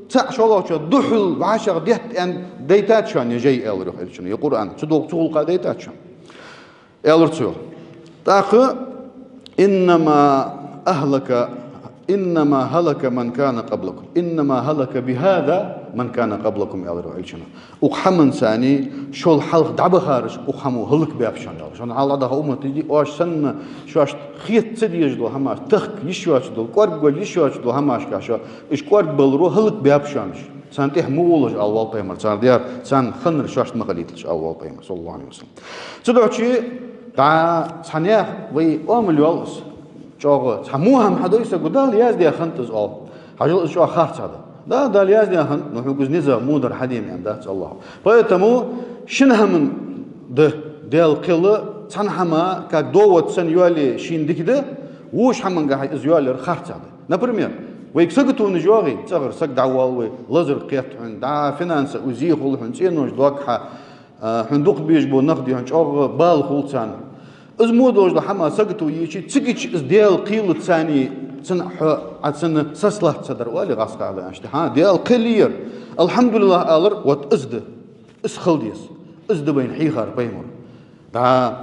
цхьа шоллагӀчоа духьал вӀашагӀ детта аьнна дайтад шоана ер жай, аьлар, йоах Элчано, ер Къуръан. Цудухьа цу гӀулакха дайтад шоана, аьлар цо, йоах. ТӀаккха: إنما أهلك، إنما هلك من كان قبلكم، إنما هلك بهذا من كان قبلكم, аьлар, йоах Элчано. Укх хӀаманца шул хьалха дӀабахараш укх хӀамо хӀалакбаьб шоана, аьлар. Шоана хьалха дӀадаха уммат дий, оаш санна, шоашта хета ца дезаш дола хӀамаш, тахка йиш йоацаш дола, кӀоаргбала йиш йоацаш дола хӀамашка шо, уж кӀоаргбаларо хӀалакбаьб шоана уж. Царна тӀехьа ма гӀолаш, ала воалл Пайхамар, цар даьр, царна хиннар шоашта ма хилийталаш, ала воалл Пайхамар, صلى الله عليه وسلم. Цудухьа дӀа цхьа наьха вай оамал йоал из, чӀоагӀа цхьа во хӀама хьадой саго, Дала яздаь хиннад из, оал. Хьажал, из чӀоагӀа харцахьа да. Да, Дала яздаь хиннад, но хьога из низагӀа, мудар хьаде ма аьннадац АллахӀа. Поэтому шин хӀаман да Даьла кхел, цхьан хӀаман, как довод санна йоалае шийна дика да, вокх хӀамангахьа из йоалаяр харцахьа да. Например, вайга саготонаш йоагӀий, цӀагӀара саг дӀавоал вай, лазар кхет хьона, дӀа финансови зе хул хьона, цӀенош доаг хьа, а, хьона дукха безаш бола нах дий хьона, чӀоагӀа бала хул царна. Из мо долаш дола хӀама сагото йича, цига чу из Даьла кхелаца цхьана, цун хьо, Ӏа цунна сослаться дар, оалий гӀазкхий аьнна. ХӀа, Даьла кхел я ер. الحمد لله алар, вот из да. Из хила деза. Из да вайна хьийхар Пайхамаро. ДӀа,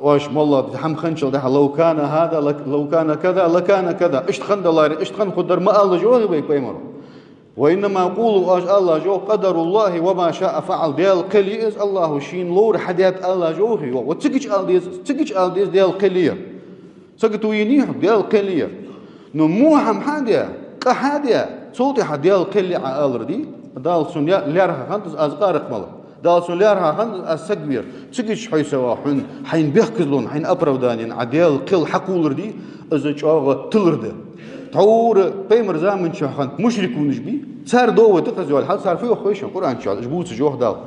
оаш моллагӀа хӀама хинначул тӀехьа: لو كان هذا لك، لو كان كذا لكان كذا. Иштта хинна даларе, иштта хинна хургдар ма алалаш йоахий вайга Пайхамаро. وإنما قولوا, оаш алалаш йоах: قدر الله وما شاء فعل. Даьла кхел я из, АллахӀа шийна ловр хьадаьд алалаш йоахий, йоах. Вот цига чу ала деза, цига чу ала деза Даьла кхел я ер. Сагото йиний хьога, Даьла кхел я ер. Но во хӀама хьадаь, къа хьадаь, цул тӀехьа Даьла кхел я Ӏа алар дий, Дала цунна я-, лаьрхӀа хиннад из, аз къаракъ мала. Дала цунна лаьрхӀа хиннад из, аз саг вер. Цига чу хьо сава хьона, хьайна бехказло, хьайна оправдани, Ӏа Даьла кхел хьакхоллар дий, из чӀоагӀа тилар да. Тхьовра Пайхамара заман чухь хиннад мушрикунаш бий, цар довод да-кх из, йоалл хьал, цар фу йоах хой шоана Къуръан чу, уж бувцаш йоах Дала: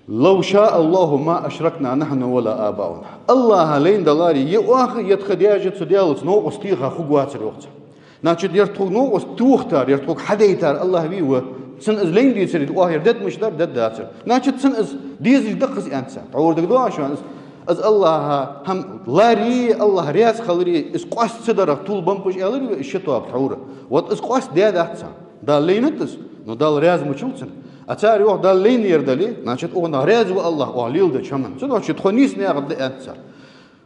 لو شاء الله ما أشركنا نحن ولا آباؤنا. АллахӀа лайна даларе, е оаха, е тха даьша цу Даьлаца новкъост теха хургвацар, йоах цар. Значит, ер тхога новкъост тохийтар, ер тхога хьадайтар АллахӀ вий, ва? Цунна из лайна децаре, оаха ер дергдамаш дар, дергдац ер. Значит, цунна из дезаш да-кх из, аьннад цар. Тхьовра дагадоагӀий шоана из? Из АллахӀа хӀама ларри, АллахӀ раьза хиларри, из къоаста ца дарах тувлабеннаб уж, аьлар вай, из ши тоаба тхьовра. Вот из къоастадаьдац царна. Дала лайнад из, но Дала раьза мича ву цунна. А цар йоах, Дала лайнаяр дале, значит, укхунах раьза ва АллахӀ, оаха леладеча хӀаман. Цудухьа тхо нийса наькъа да, аьннад цар.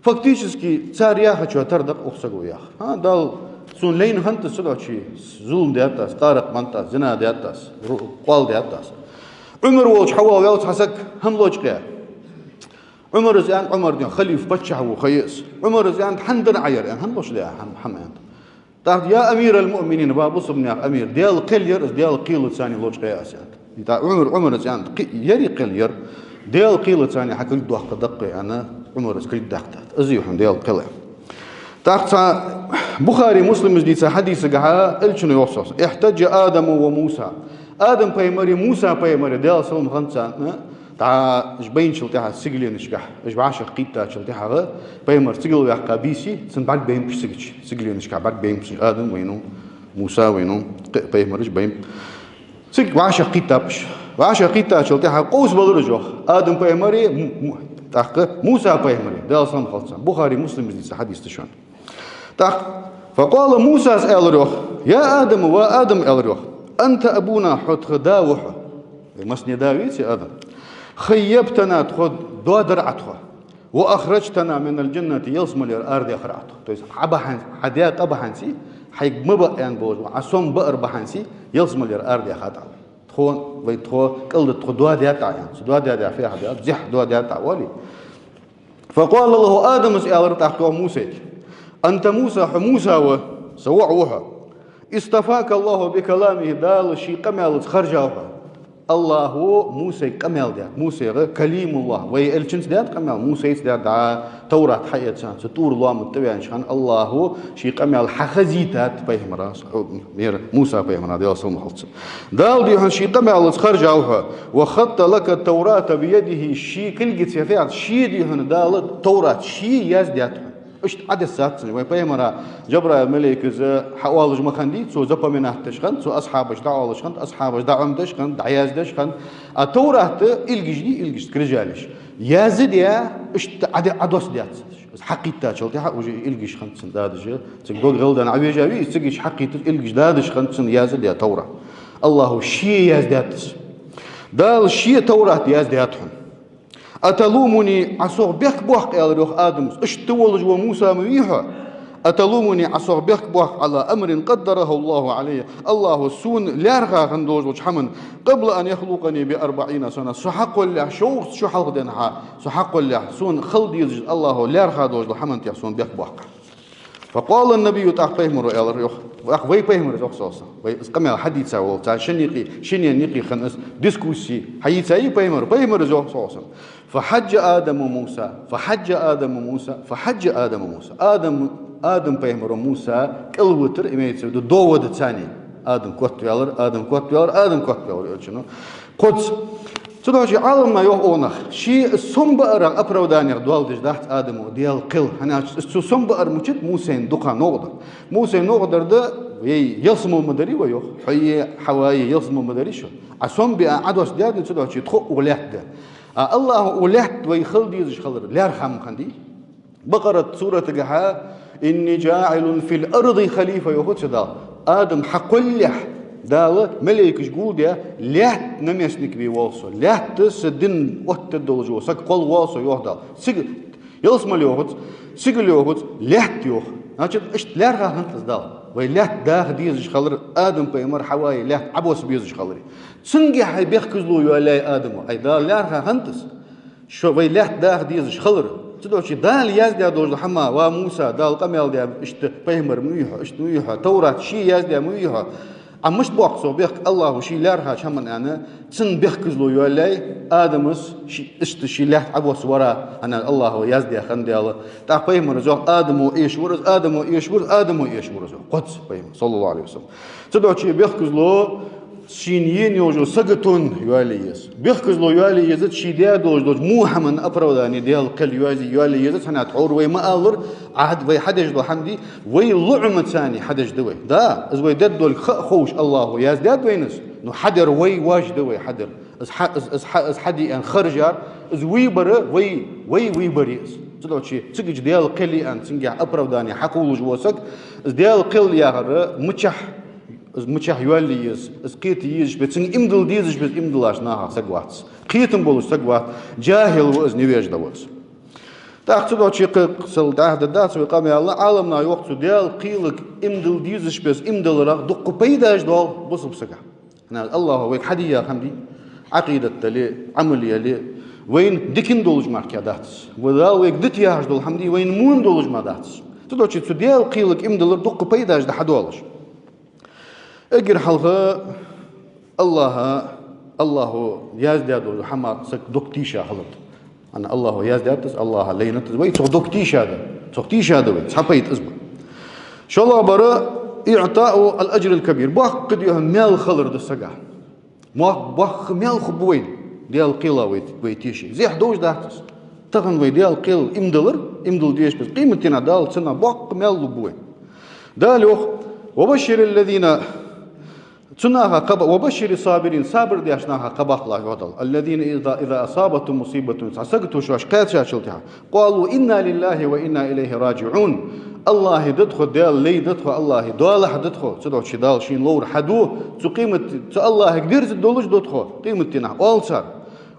Фактически цар яхачоа тара да-кх укх саго яхар. ХӀа, Дала сона лайна хиннад из, цудухьа зулам даьд аз, къаракъ меннад аз, зина даьд аз, ру-, къоал даьд аз. Ӏумар волча хьавоагӀа ваьв цхьа саг хӀама лочкъаяь. Ӏумара из аьннад, Ӏумар ден халифа, паччахь ва, хайя из. Ӏумара из аьннад: хӀана дар Ӏа ер, аьнна, хӀана лочкъадаь хӀама, хӀама, аьннад. ТӀаккха: يا أمير المؤمنين, ва бусалба наьха амир, Даьла кхел я ер, из Даьла кхелаца цхьана лочкъаяьй аз, аьннад. И тӀаккха Ӏумар, Ӏумара из аьннад: кхи-, ерригача кхел я ер, Даьла кхелаца цхьана хьа кулг доаккхаргда-кх вай, аьнна, Ӏумара из кулг даьккхад. Из я хьона Даьла кхел. ТӀаккха цхьа Бухари, Муслима дийца хьадисагахьа Элчано йоах, صلى الله عليه وسلم: احتج آدم وموسى. Адам-пайхамари Муса-пайхамари, Даьла салам хилда царна, дӀа уж байначул тӀехьа сигаленашкахьа, уж вӀашагӀкхийттачул тӀехьагӀа, Пайхамар сигала ваьккха бийса, цун бӀарг байнаб уж цига чу, сигаленашкахьа бӀарг байнаб уж, Адам вайнав, Муса вайнав, кхы а пайхамараш байнаб. Цига вӀашагӀкхийттаб уж. ВӀашагӀкхийттачул тӀехьа къовсабелар уж, йоах. Адам-пайхамари, Му-, Му-, тӀаккха Муса-пайхамари, Даьла салам хилда царна. Бухари, Муслима дийца хьадис да шоана. ТӀаккха: فقال موسى, аьлар йоах: يا آدم, ва Адам, аьлар йоах, أنت أبونا, хьо тха да ва хьо. Э, массане да веций Адам? خيبتنا, тхо доадар Ӏа тхо. وأخرجتنا من الجنة, ялсмалера арадаьхар Ӏа тхо. То есть Ӏа бахьан, хьа даь къа бахьанца, хьайга ма баа аьнна болаш, Ӏа сом баар бахьанца, ялсмалера арадаьхад Ӏа. Тхо, вай тхо, кӀалда тхо доадаьд Ӏа аьнна. Цу доадаьдаь фу яхар да, зехьа доадаьд Ӏа, оалий. فقال له, Адамас аьлар тӀаккха Мусайга: أنت موسى, хьо Муса ва, са воӀ ва хьо. اصطفاك الله بكلامه, Дала ший къамаьлаца харжав хьо. АллахӀа Мусайга къамаьл даьд. Мусайга كليم الله, вай элчанца даьд къамаьл, Мусайца даьд, дӀа Товрат хьаэцача хана, цу ТӀур лоам тӀа ваьннача хана АллахӀа ший къамаьл хьахазийтад пайхамара, ер Муса пайхамара, Даьла салам хилда цунна. Дала, дий хьона, ший къамаьлаца харжав хьо. وخط لك التوراة بيده, ший кулгаца фу яхар да, ший, дий хьона, Дала Товрат ший яздаьд хьона. Иштта Ӏодессад цунна. Вай пайхамара Жабраил малейкас хьаоалаш ма хиннадий, цо запоминать деш хиннад, цо асхьабашка дӀаоалаш хиннад, асхьабаша дӀаӀомадеш хиннад, дӀаяздеш хиннад. А Товрат илгаш дий, илгаш, скрижалаш яздаь, иштта Ӏоде-, Ӏодоссадаьд цунна. Из хьакхийттачул тӀехьагӀа уже илгаш хиннад цун дадаш, цига дог гӀелдан Ӏовежавий, из цига иштта хьакхийттача, илгаш дадаш хиннад цун яздаь Товрат. АллахӀа ший яздаьд из. Дала ший Товрат яздаьд хьона. أتلومني, Ӏа сох бехк боаккх, аьлар йоах Адамас, иштта волаш вола Муса ма вий хьо? أتلومني, Ӏа сох бехк боаккх, على أمر قدره الله علي, АллахӀа сона лаьрхӀа хинна долаш долча хӀаман, قبل أن يخلقني بأربعين سنة, со хьакхоллалехь шовзткъа шу хьалха денз, со хьакхоллалехь, сона хила дезаш АллахӀа лаьрхӀа долаш дола хӀаман тӀа сона бехк боаккх. فقال النبي, тӀаккха пайхамара аьлар йоах, тӀаккха вай пайхамара йоах, саллаллахӀу Ӏалайхи ва саллам, вай из къамаьл хьадийца волча, царна шин юкъе, шинне юкъе хинна из дискуссия хьайийцай пайхамара, пайхамара йоах, саллаллахӀу Ӏалайхи ва саллам: فحج آدم موسى, فحج آدم موسى, فحج آدم موسى. Адам, Адам пайхамара Муса кӀалвитар, имеется в виду, довода цани. Адам котваьлар, Адам котваьлар, Адам котваьлар, элчано. Кхозза. Цудухьа Ӏаламнаха йоах, оаха нах, ший сом баарах оправданиех доал деш дац Адамо Даьла кхел, хӀана аьлча из цо сом баар мичад, Мусайна дукха новкъа дар. Мусайна новкъа дар да, вай ялсмала ма дарий вай, йоах, хьо а, Хьава а ялсмала ма дарий шо. Ӏа сом биа Ӏодоссадаьд, цудухьа тхо а укх лаьтта да. А АллахӀа укх лаьтта вай хила дезаш хилар лаьрхӀа ма хиннадий. Бакъарат суратагахьа: إني جاعل في الأرض خليفة, йоах цу Дала. Адам хьакхоллалехь, Дала малейкаш гулдаь, лаьтта наместник ве воал со. Лаьтта са дин оттадергдолаш вола саг кхолла воал со, йоах Дала. Цига ялсмала йоахац, сигала йоахац, лаьтта йоах. Значит, иштта лаьрхӀа хиннад из Дала. Вай лаьтта даха дезаш хилар, Адам пайхамар, Хьава а лаьтта Ӏобосса безаш хилар. Цунгахьа бехказло йоалаяьй Адамо. Ай, Дала лаьрхӀа хиннад из. Шо вай лаьтта даха дезаш хилар. Цудухьа Дала яздаь долаш дола хӀама, ва Муса, Дала къамаьл даь, иштта пайхамар ма вий хьо, иштта ма вий хьо, Товрат ший яздаь ма вий хьо. Ӏа мишта боаккх цох бехк, АллахӀа ший лаьрхӀача хӀаман аьнна, цунна бехказло йоалаяьй, Адамас ши-, иштта ший лаьтта Ӏобосса вар, хӀана аьлча АллахӀа яздаь хиннад Дала. ТӀаккха пайхамара йоах, Адамо эшавир из, Адамо эшавир из, Адамо эшавир из, йоах. Кхозза пайхамара, саллаллахӀу Ӏалайхи ва саллам. Цудухьа бехказло шийна енна йолча сага тӀа йоалае еза. Бехказло йоалае еза ший даь долаш долча во хӀаман оправдани Даьла кхел йоалае, йоалае еза, хӀана аьлча тхьовра вай ма аллара, Ӏа хьад-, вай хьадеш дола хӀама дий, вай лоӀамацани хьадеш да вай. Да, из вай дергдолга ха а ховш АллахӀа яздаьд вайна из, но хьадар вай воаш да вай хьадар. Из хьа-, из, из хьа-, из хьаде аьнна харжар, из выбор вай, вай выбор я из. Цудухьа цига Даьла кхел я аьнна, цунгахьа оправдани хьакхоллаш вола саг, из Даьла кхел яхар мичахьа, из мичахьа йоалае еза, из кхета езаш бе, цунга иман дилла дезаш бе, иман диллача нахах саг вац. Кхетам болаш саг вац, джахӀил ва из, невежда ва из. ТӀаккха цудухьа кхы-, кхы сел дӀахо дац вай къамаьл, Ӏаламнаха йоах, цу Даьла кхелага иман дилла дезаш бе, иман дилларах дукха пайдаш доал бусалба сага. ХӀана аьлча АллахӀа вайга хьадийя хӀама дий, Ӏакъидат дале, Ӏамал яле, вайна дикан долаш мара кхы дац. Ва Дала вайга дита яхаш дола хӀама дий, вайна мун долаш мара дац. Цудухьа цу Даьла кхелага иман диллар дукха пайдаш да хьадоалаш. Эггара хьалха АллахӀа, АллахӀа яздаь долча хӀамах саг дукха тийша хилар да. ХӀана аьлча АллахӀа яздаьд из, АллахӀа лайнад из, вай цох дукха тийша да. Цох тийша да вай, цхьа пайда из ба. ШоллагӀбар: إعطاء الأجر الكبير. Боккха, дий хьона, маьл хилар да сага. Боккха, боккха маьл хургба вайна Даьла кхела вай, вай тешача. Зехьа долаш дац из. Тахан вай Даьла кхелага иман диллар, иман дилла дезаш бе, къематдийнахьа Дала цунах боккха маьл лургба вайна. Дала йоах: وبشر الذين Цу наха кхаъ-, وبشر الصابرين, сабар деча наха кхаъ баккхалахь, йоах Дала. الذين إذا، إذا أصابتهم مصيبة, цхьа сагото шоашка кхаьчачул тӀехьагӀа, قالوا إنا لله وإنا إليه راجعون. АллахӀа да тхо, Даьла лай да тхо, АллахӀа доалахьа да тхо, цудухьа Дала шийна ловр хьаду, цу къемат-, цу АллахӀага дерза долаш да тхо, къематдийнахьа оал цар.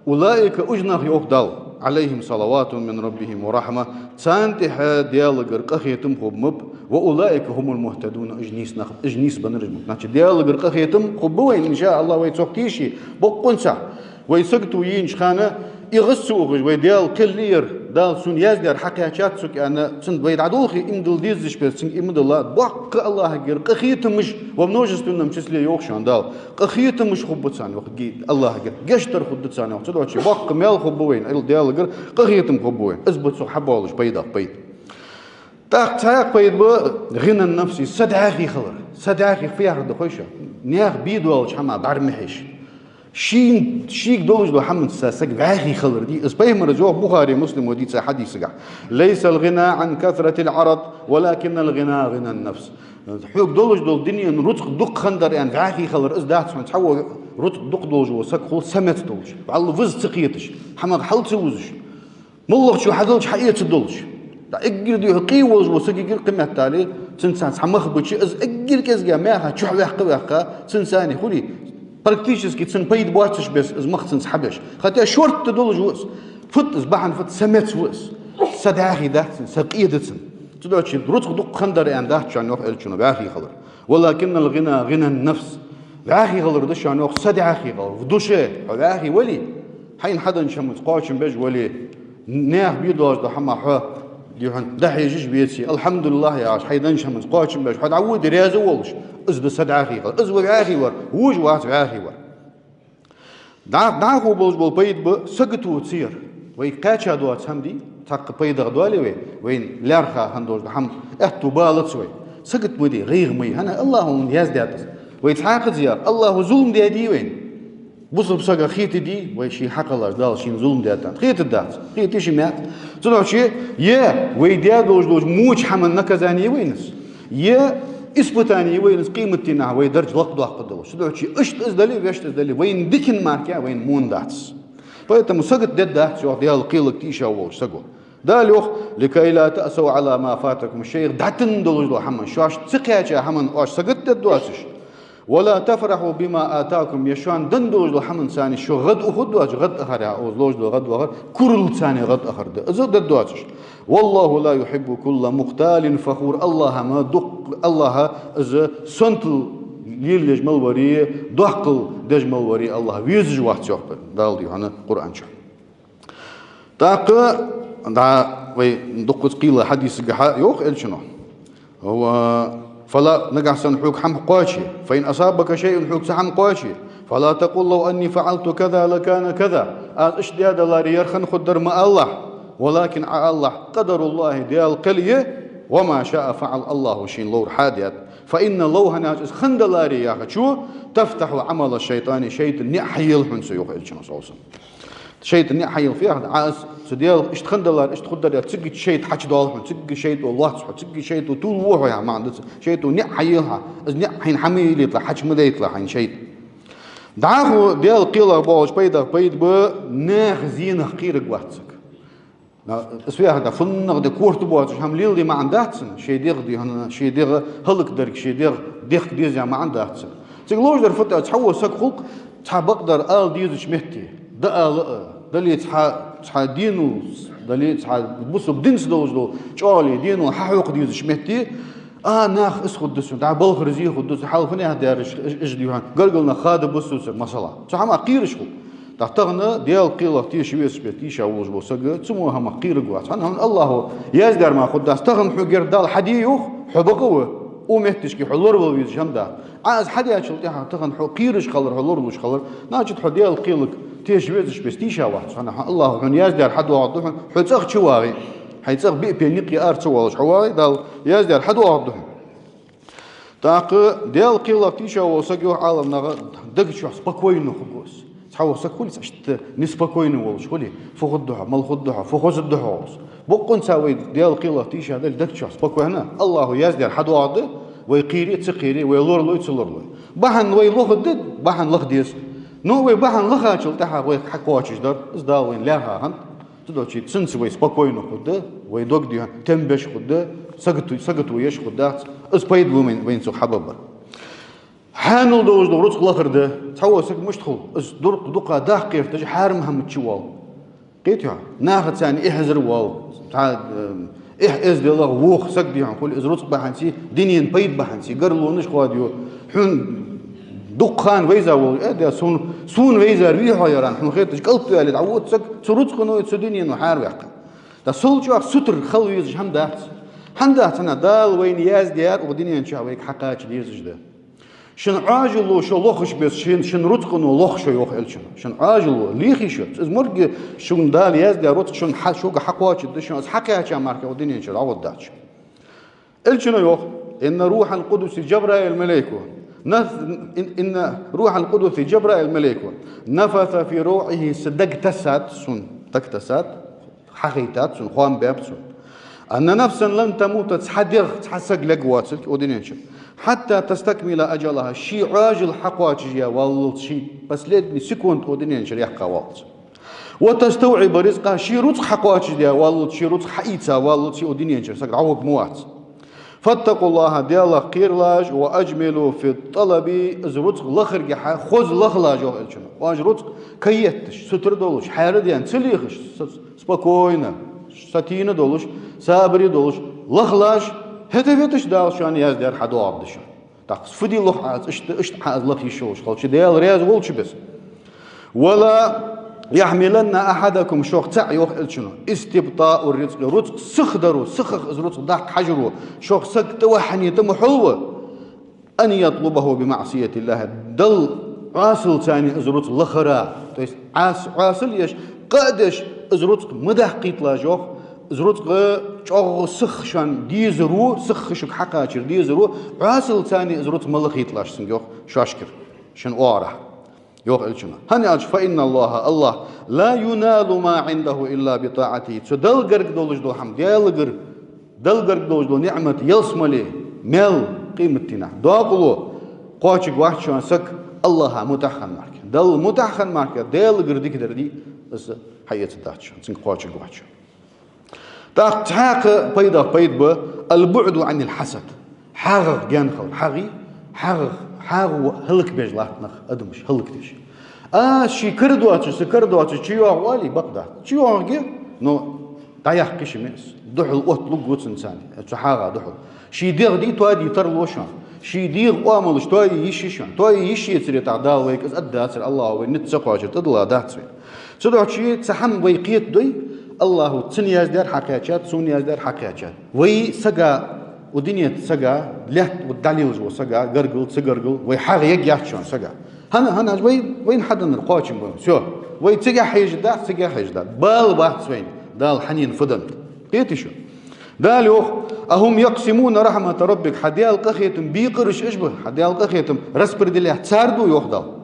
أولئك, уж нах, йоах Дала. عليهم صلوات من ربهم ورحمة, царна тӀехьа Даьлагара къахетам хургба, وأولئك هم المهتدون, уж нийса нах, уж нийсбеннараш ба. Значит, Даьлагара къахетам хургба вайна, إن شاء الله, вай цох тийша, боккъонца. Вай сагото йийнача хана, из ца ухаш, вай Даьла кхел яр, Дала сона яздаьр хьакхаьчад сога аьнна, цунна вай дӀадолхе, иман дилла дезаш бер, цунга иман дилла, боккха АллахӀагара къахетамаш, во множественном числе йоах шоана Дала. Къахетамаш хургба царна, йоах, ге-, АллахӀагара. Гешт дар хургда царна, йоах. Цудухьа боккха маьл хургба вайна, Даьлагара къахетам хургба вайна. Из ба цох хьабоалаш пайда, пайда. ТӀаккха цхьаькха пайда ба غنى النفس, са дӀаьхий хилар. Са дӀаьхий фу яхар да хой шоана? Наьха бе долча хӀамах бӀарга ма хьежа. Шийна, шийга долаш дола хӀаманца саг вӀаьхий хилар да из. Пайхамара йоах Бухаре, Муслимо дийца хьадисагахь: ليس الغنى عن كثرة العرض ولكن الغنى غنى النفس. Хьога долаш дола дунен рузкъа дукха хиннадар аьнна вӀаьхий хилар из дац хьона, цхьавола рузкъа дукха долаш вола саг хул са меца долаш, вӀалла виза ца кхеташ, хӀамах хьал ца вузаш, моллагӀчо хьаделча хьаэца долаш. ТӀаккха эггара дика къе волаш вола сагагара кхыметтел, цунца цхьа мах бича, из эггара кӀезига маьха чухь ваьккха-ваьккха, цунца цхьана хули, практически цунна пайда боацаш беса, из мах цунца хьабеш. Хотя шортта долаш ва из. Фуд из, бахьан фуд, са меца ва из. Са дӀаьхий дац цун, са къе да цун. Цудухьа рузкъа дукха хиннадар аьнна дац шоана, йоах Элчано, вӀаьхий хилар. ولكن الغنى غنى النفس. ВӀаьхий хилар да шоана, йоах, са дӀаьхий хилар. В душе хьо вӀаьхий вале, хьайна хьаденнача хӀаманца кхоачам беш вале, наьха бе долаш дола хӀама хьо, дий хьона, дӀахьежаш веце, الحمد لله яхаш, хьайна деннача хӀаманца кхоачам беш, хьо дӀаводе раьза волаш, из да са дӀаьхий хилар. Из ва вӀаьхий вар, вож вац вӀаьхий вар. ДӀа-, дӀахо болаш бола пайда ба сагото ца яр. Вай кхаьча доаца хӀама дий, цхьаккха пайдах доале вай, вайна лаьрхӀа хинна долаш дола хӀама аьттув балац вай. Сагот ма де, гӀайгӀа ма е, хӀана, АллахӀа яздаьд из. Вай цхьаькхаза яр, АллахӀа зулам даьдий вайна? Бусалба сага хетадий вай ший хьакъалаш Дала шийна зулам даьд аьнна? Хетаргдац, хеташ ма яц. Цудухьа е вай даь долаш долча воча хӀаман наказание я вайна из, е испытание я вайна из, къематдийнахьа вай дарж лакхдоаккхаргдолаш. Цудухьа иштта из дале, вешта из дале, вайна дикан мара вайна вон дац. Поэтому сагот дергдац, йоах, Даьла кхелага тийша волча саго. Дала йоах: لكي لا تأسوا على ما فاتكم, шоайх дӀатенна долаш дола хӀаман, шоашта ца кхаьча хӀаман оаш сагот дергдоацаш. ولا تفرحوا بما آتاكم, е шоана денна долаш дола хӀаманца шо гӀадухаргдоацаш, гӀадахар яхар, укхаза ловш дола гӀадвахар, куралца гӀадахар да, из а дергдоацаш. والله لا يحب كل مختال فخور, АллахӀа ма дукх-, АллахӀа из сонтал лелаеш мел вари, доккхал деш мел вари АллахӀ везаш вац, йоах Дала, дий хьона, Къуръан чу. ТӀаккха дӀа вай дуккхаза кхийла хьадисагахьа йоах Элчано: فلا, нагахьа санна хьога хӀама кхоаче, فإن أصابك شيء, хьога цхьа хӀама кхоаче, فلا تقل لو أني فعلت كذا لكان كذا. Аз иштта даь даларе, ер хинна хургдар ма алалахь, ولكن, Ӏа алалахь, قدر الله, Даьла кхел я, وما شاء فعل, АллахӀа шийна ловр хьадаьд. فإن لو, хӀана аьлча из хинна даларе яхачо, تفتح عمل الشيطان, шайтӀа ниӀ хьаела хьона цо, йоах Элчано, صلى الله عليه وسلم. ШайтӀа ниӀ хьаела фу яхар да? Ӏа из цу Даьла иштта хинна даларе, иштта хургдар яхе, цига шайтӀа хьачудоал хьона, цига шайтӀо лоац хьо, цига шайтӀо тувлаву хьо яха маӀан да цун. ШайтӀо ниӀ хьаела хьа, из ниӀ хьайна хьа ма елийталахь, хьачу ма дайталахь хьайна шайтӀа. ДӀахо Даьла кхелах боагӀача пайдах пайда ба: наьха зенах кхераргвац саг. Из фу яхар да? ФуннагӀа де корта боацаш хӀама леладе маӀан дац цун, ший дегӀ, дий хьона, ший дегӀ хӀалакдарг, ший дегӀ дехка деза маӀан дац цун. Цига ловш дар фуд аьлча, цхьавола саг хул-кх цхьа бакъдар ала дезача метте, дӀаала а, дале цхьа, цхьа дено, дале цхьа бусалба динца долаш дола чӀоагӀал, дено хьахьокха дезача метте, а, наха из хургда сона, дӀа балхара зе хургда сона, хьалха фуннагӀа даьраш, уж, уж, дий хьона, гаргара нах хадабу сона, масала. Цу хӀамах кхераш хул. ТӀаккха тахан Даьла кхелах теша везаш бер тийша волаш вола саг цу мо хӀамах кхераргвац. ХӀана, хӀана, АллахӀа яздаьр мара хургдац. Тахан хьогара Дала хьаде йоах, хьо бакъ а ва, укх метташка хьо лоравала везаш хӀама дац. Ӏа из хьадаьчул тӀехьагӀа тахан хьо кхераш хилар, хьо лоралуш хилар, значит, хьо Даьла кхелага теша везаш беса тийша вац. ХӀана, хӀана, АллахӀа хьона яздаьр хьадоагӀаргда хьона, хьо цӀагӀа чувагӀе, хьай цӀагӀа биъ пен никъ яар ца воалаш хьо вагӀе, Дала яздаьр хьадоагӀаргда хьона. ТӀаккха Даьла кхелах тийша вола саг, йоах Ӏаламнаха, дега чу спокойно хургва из. Цхьавола саг хулий, цхьа иштта неспокойно волаш хулий, фу хургда хьогӀ, мала хургда хьогӀ, фу хозаргда хьогӀ из. Боккъонца вай Даьла кхелах тийша дале, дега чу спокойно, АллахӀа яздаьр хьадоагӀаргда, вай кхийре а, ца кхийре а, вай лоралой а, ца лоралой а. Бахьан вай лохаргда, бахьан лаха деза. Но вай бахьан лахачул тӀехьагӀа вайх хьакхоачаш дар, из Дала вайна лаьрхӀа хиннад. Цудухьа цунца вай спокойно хургда, вай дог, дий хьона, тем беш хургда, сагото-, сагото еш хургдац, из пайда ба вайна, вайна цох хьабаргбар. Хьанал долаш дола рузкъа лахар да. Цхьавола саг мишта хул, из дур-, дукха даха гӀерташ, хьарам хӀаманца чувоал. Кхетий хьо? Нахаца цхьана эхь эзар воал, цхьа, э, эхь эздел а вох саг дий хьона, хул из рузкъа бахьанца, дунен пайда бахьанца, гарлонаш хоадайо. Хьона дукха хана вайза вола, э, да, сона, сона вайзар вий хьо, яр, хьона хеташ кӀалтӀа ваьле, дӀавода саг, цу рузкъано, цу дунено хьараваьккха. Да сол чӀоагӀа сутара хила везаш хӀама дац. ХӀана дац аьнна, Дала вайна яздаьр укх дунен чу вайга хьакхача дезаш да. Шун Ӏоажало шо лохаш беса, шун, шун рузкъано лоха шо, йоах Элчано. Шун Ӏоажало лехий шо. Из морг шун Дала яздаь рузкъа шун хьа-, шуга хьакхоачаргда, шун из хьакхаьча мара укх дунен чу дӀагӀоргдац шо. Элчано йоах: «إن روح القدس جبرائيل ملك نف-، إن، إن روح القدس جبرائيل ملك نفث في روعه», са даг тасад, сона даг тасад, хьахайтад сона, хоам баьб сона. «أن نفسا لن تموت», цхьа дегӀ, цхьа саг лергвоацилга укх дунен чу, «حتى تستكمل أجلها», ший Ӏоажал хьакхоачашъяь валлалца, ший последний секунд укх дунен чу яьккха валлалца. «وتستوعب رزقها», ший рузкъа хьакхоачашдаь валлалца, ший рузкъа хьаийца валлалца укх дунен чу саг дӀавоаргвац. «فاتقوا الله», Далах кхералаш, «وأجملوا في الطلب», из рузкъа лахаргахьа хоза лахалаш, йоах Элчано. Оаш рузкъа каетташ, сутара долаш, хьаьра а даьнна, ца лехаш, с-, спокойно, сатийна долаш, сабаре долаш лахалаш, хӀаьта а веташ Дала шоана яздаьр хьадоагӀаргда шоана. ТӀаккха фу де лох Ӏа из, иштта, иштта Ӏа из лаха йиш йолаш хилча, Даьла раьза волча беса. «ولا يحملن أحدكم», шох цаӀ, йоах Элчано, «استبطاء الرزق», рузкъа сихдаро, сихха из рузкъа даккха хьажаро, шох саг тӀаваххьане тӀа ма хьулва, «أن يطلبه بمعصية الله», Далла Ӏоасалца из рузкъа лахара, то есть Ӏас-, Ӏоасал еш, къа а деш, из рузкъа ма даккхийталаш, йоах, из рузкъа чӀоагӀа сихха шоана дезаро, сихха шуга хьакхачар дезаро, Ӏоасалца из рузкъа ма лахийталаш цунга, йоах, шоашкара, шун оагӀорахьа. Йоах Элчано. ХӀана аьлча, «فإن الله», АллахӀ, «لا ينال ما عنده إلا بطاعته». Цу Далла гарга долаш дола хӀама, Даьлагара, Далла гарга долаш дола ниӀмат, ялсмале, маьл, къематдийнахьа, докъало кхоачаргвац шоана саг АллахӀа мутӀахь хинна мара. Далла мутӀахь хинна мара, Даьлагара дикадар дий, из хьаэцаргдац шоана, цунга кхоачаргвац шоана. ТӀаккха цхьаькха пайдах пайда ба: «البعد عن الحسد». ХьагӀах гаьна хилар. ХьагӀий, хьагӀах, хьагӀо хӀалакбеш латт нах, адамаш хӀалакдеш. А, ший кара доацаш, са кара доацаш, чуйоагӀа оале, бакъ дац. ЧуйоагӀаргья, но дӀаяккха йиш я-кх из. Духьал отталургва цунна царна, цу хьагӀа духьал. Ший дегӀ дий тоаде тарлу шоана. Ший дегӀа оамалаш тоае йиш я шоана. Тоае йиш яцаре, тӀаккха Дала вайга из аргдацар, АллахӀа вай низ ца кхоачар тӀадилла дац вай. Цудухьа цу хӀаман вай кхетадой, АллахӀа цунна яздаьр хьакхаьчад, сона яздаьр хьакхаьчад. Вай сага, укх дунен тӀа сага, лаьтта тӀа дӀалелаш вола сага, гаргара, ца гаргара, вай хьагӀ ергьяц шоана сага. ХӀана, хӀана аьлча вай, вайна хьаденнар кхоачам ба. Всё. Вай цигахьа хьежаргдац, цигахьа хьежаргдац. Бала бац вайна Дала хьанна фу деннад. Кхетий шо? Дала йоах: «أهم يقسمون رحمة ربك». Хьа Даьла къахетама бекъараш уж ба, хьа Даьла къахетам распределять цар ду, йоах Дала.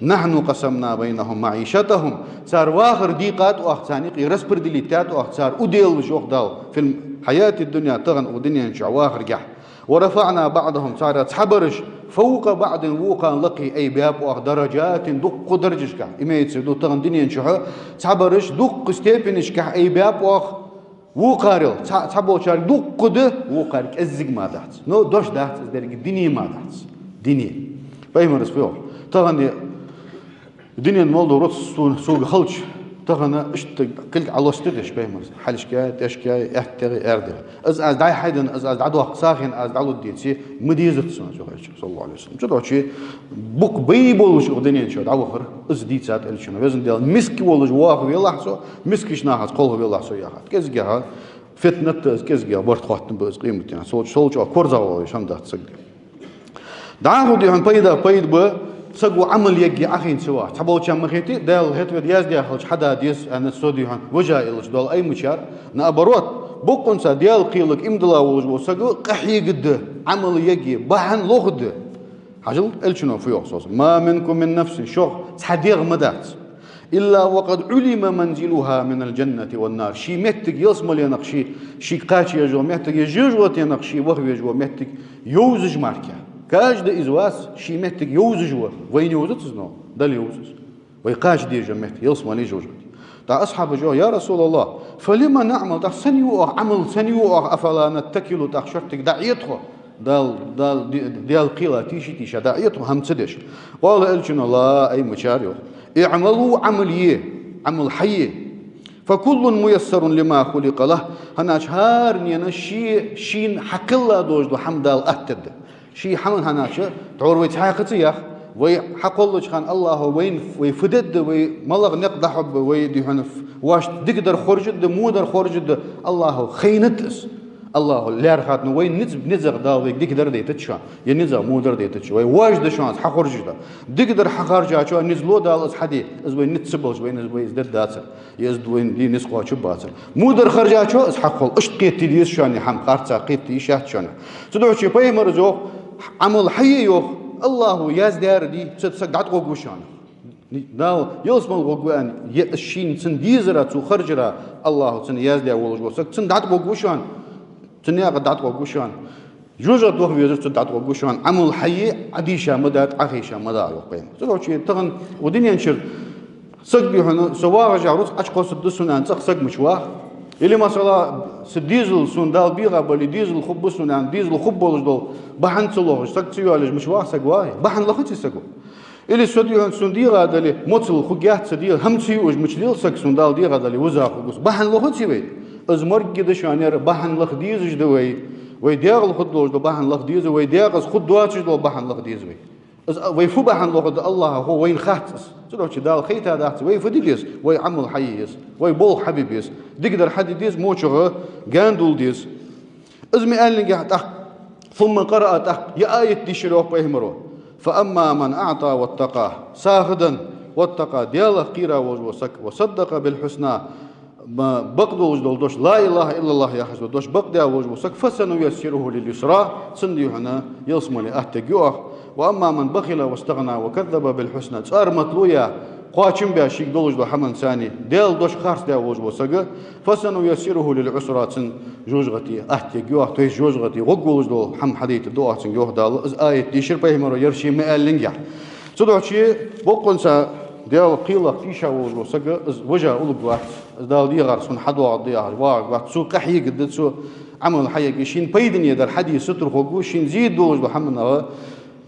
«نحن قسمنا بينهم معيشتهم». Цар вахар дийкъад оаха царна юкъе, распределить даьд оаха цар уделлаш, йоах Дала, «في الحياة الدنيا», тахан укх дунен чу вахаргахьа. «ورفعنا بعضهم», царех цхьабараш, «فوق بعض», вокхарна лакхе айбаьб оаха, «درجات», дуккха даржашка, имеется в виду, тахан дунен чу цхьабараш дуккха степенашка айбаьб оаха. Вокхарел, цхьа-, цхьаболчар дуккха да, вокхар кӀезига мара дац. Но дош дац из деррига, дуне мара дац. Дуне. Пайхамара фу йоах? Тахан дунен мел дола рузкъа сона, сога хилча, тахан иштта кулг Ӏолоастадеш, Пайхамара, хьалхашка, тӀехьашка, аьттехи, аьрдехи. Из аз дӀайхьайденна, из аз дӀадоаккха ца хинна, аз дӀалургдеце, ма дезац сона, йоах Элчано, саллаллахӀу Ӏалайхи ва саллам. Цудухьа бе болаш укх дунен чу дӀавахар, из дийцад Элчано. Везан Даьла, миска волаш ваха велахь со, мискача нахаца кхелха велахь со, яхад. КӀезигагӀа фитнат да из, кӀезигагӀа барт хоттам ба из къематдийнахьа. Сол, сол чӀоагӀа корзагӀвала везаш хӀама дац сага. ДӀахо дий хьона пайда, пайда ба, саго Ӏамал ергья Ӏохайна ца ваха. Цхьаболчарна ма хетий, Дала хӀаьта вайна яздаь хилча хьада деза, аьнна, со дий хьона, вижа елаш дола Ӏаймачар, наоборот, бокъонца Даьла кхелага иман дилла волаш вола саг къахьега да, Ӏамал ергья, бахьан лоха да. Хьажал, Элчано фу йоах, саллаллахӀу Ӏалайхи ва саллам: «ما منكم من نفس», шох цхьа дегӀ ма дац, «إلا وقد علم منزلها من الجنة والنار». Ший моттиг ялсмаленах, ший, ший кхача еш йола моттиг, е жожагӀатенах ший ваха везаш вола моттиг йовзаш мара. Каждый из вас ший моттиг йовзаш ва. Вайна йовзац из, но Далла йовз из. Вай кхача дезаш йола моттиг ялсмалеи жожагӀатеи. ТӀаккха асхьабаша йоах: «يا رسول الله، فلم نعمل؟» ТӀаккха сенна ю оаха Ӏамал, сенна ю оаха, «أفلا نتكل», тӀаккха шортига дӀаӀетахо, Дал-, Дал-, Даьла кхела тийша-тийша дӀаӀетахо, хӀама ца деш. قال, Элчано: «لا», Ӏаймачар, йоах. «اعملوا», Ӏамал е, Ӏамал хьае. فكل ميسر لما خلق له. ХӀанз хӀаранена ший, шийна хьакхелла долаш дола хӀама Дала аттадаьд. Ший хӀаман хӀанз тхьовра вай цхьаькха ца ях, вай хьакхоллача хана АллахӀа вайна, вай фу дергда, вай малагӀа никъ дӀахьоргба, вай духьала вайна дикадар хоржаргда, водар хоржаргда, АллахӀа хайнад из. АллахӀа лаьрхӀад, ну, вайна низ, низагӀа Дала вайга дикадар дайтац шоана, е низагӀа водар дайтац шоана. Вай вож да шоана из хьахоржаш да. Дикадар хьахаржачоа низ ло Дала из хьаде, из вай низ ца балча, вайна из, вай из дергдацар, е из вайна де низ кхоачаргбацар. Водар харжачоа из хьакхолл. Иштта кхетаде деза шоана хӀама, харцахьа кхетаде йиш яц шоана. Цудухьа пайхамара йоах, Ӏамал хьае йоах, АллахӀа яздаьр дий, цу сага дӀатӀагӀоргва шоана. Дала ялсмала гӀоргва аьнна, е из шийна цунна дезара, цо харжара, АллахӀа цунна яздаь волаш вола саг, цунна дӀатӀагӀоргва шоана. Цу наькъа дӀатӀагӀоргва шоана. ЖожагӀате ваха везар цу дӀатӀагӀоргва шоана. Ӏамал хьае, Ӏадийша ма да, Ӏахайша ма да, йоах пайхамара. Цудухьа тахан укх дунен чура саг духьала, со вагӀача рузкъа Ӏочукхоссаргда сона аьнна, цӀагӀа саг мича вагӀа. Или, масала, са дезал сона Дала бийгӀа бале, дезал хургба сона аьнна, дезал хургболаш дола бахьан ца лохаш, саг ца йоалаеш мича вагӀа саг, вагӀий? Бахьан лаха ца саго. Или со духьала сона дегӀа дале, моцал хургьяц са дегӀа, хӀама ца юаш мича лел саг сона Дала дегӀа дале, вуза хургва со. Бахьан лохац вай. Из моргги да шоана ер, бахьан лаха дезаш да вай. Вай дегӀал хургдолаш дола бахьан лаха деза, вай дегӀаз хургдоацаш дола бахьан лаха деза вай. Из вай фу бахьан лохаргда АллахӀа хов, вайна хац из. Цудухьа Дала хайта дац, вай фу де деза, вай Ӏамал хьае еза, вай болх хьабе беза, дикадар хьаде деза, мочагӀа гаьна дулла деза. Из ма аьллинге тӀаккха, ثم قرأ, тӀаккха ер аят дийшар йоах пайхамара: فأما من أعطى واتقى, сагӀа денна, واتقى, Даьлах кхера волаш вола саг, وصدق بالحسنى, ма-, бакъдолаш дола дош, لا إله إلا الله яхаш дола дош бакъдаь волаш вола саг, فسنيسره لليسرى, цунна духьала ялсмале аттаергья оаха. وأما من بخل واستغنى وكذب بالحسنى, цӀарматалу яь, кхоачам баь шийга долаш дола хӀаманца, Даьла дош харцдаь волаш вола саг, فسنيسره للعسرى, цунна жожагӀате аттаергья оаха, то есть жожагӀате гӀоргволаш дола хӀама хьадайтаргда оаха цунга, йоах Дала. Из аят дийшар пайхамара ер ше ма аьллинге. Цудухьа боккъонца Даьла кхелах тийша волаш вола саг, из вижа улларгвац, из Дала дегӀар сона хьадоагӀаргда яхаш вагӀаргвац, цо къахьегаргда, цо Ӏамал хьаергья, шийна пайдане дар хьаде сутара хургва, шийна зе долаш дола хӀаманах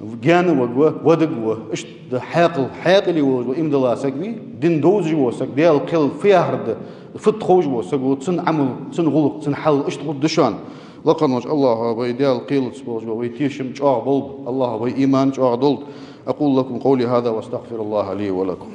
гаьна варгва, вадаргва. Иштта хьаькъал, хьаькъале волаш вола иман дола саг вий, дин довзаш вола саг, Даьла кхел фу яхар да, фуд ховш вола саг ва, цун Ӏамал, цун гӀулакх, цун хьал иштта хургда шоана. Лакхаволча АллахӀа вай Даьла кхелаца болаш бола вай тешам чӀоагӀа болба, АллахӀа вай иман чӀоагӀа долда. أقول لكم قولي هذا وأستغفر الله لي ولكم.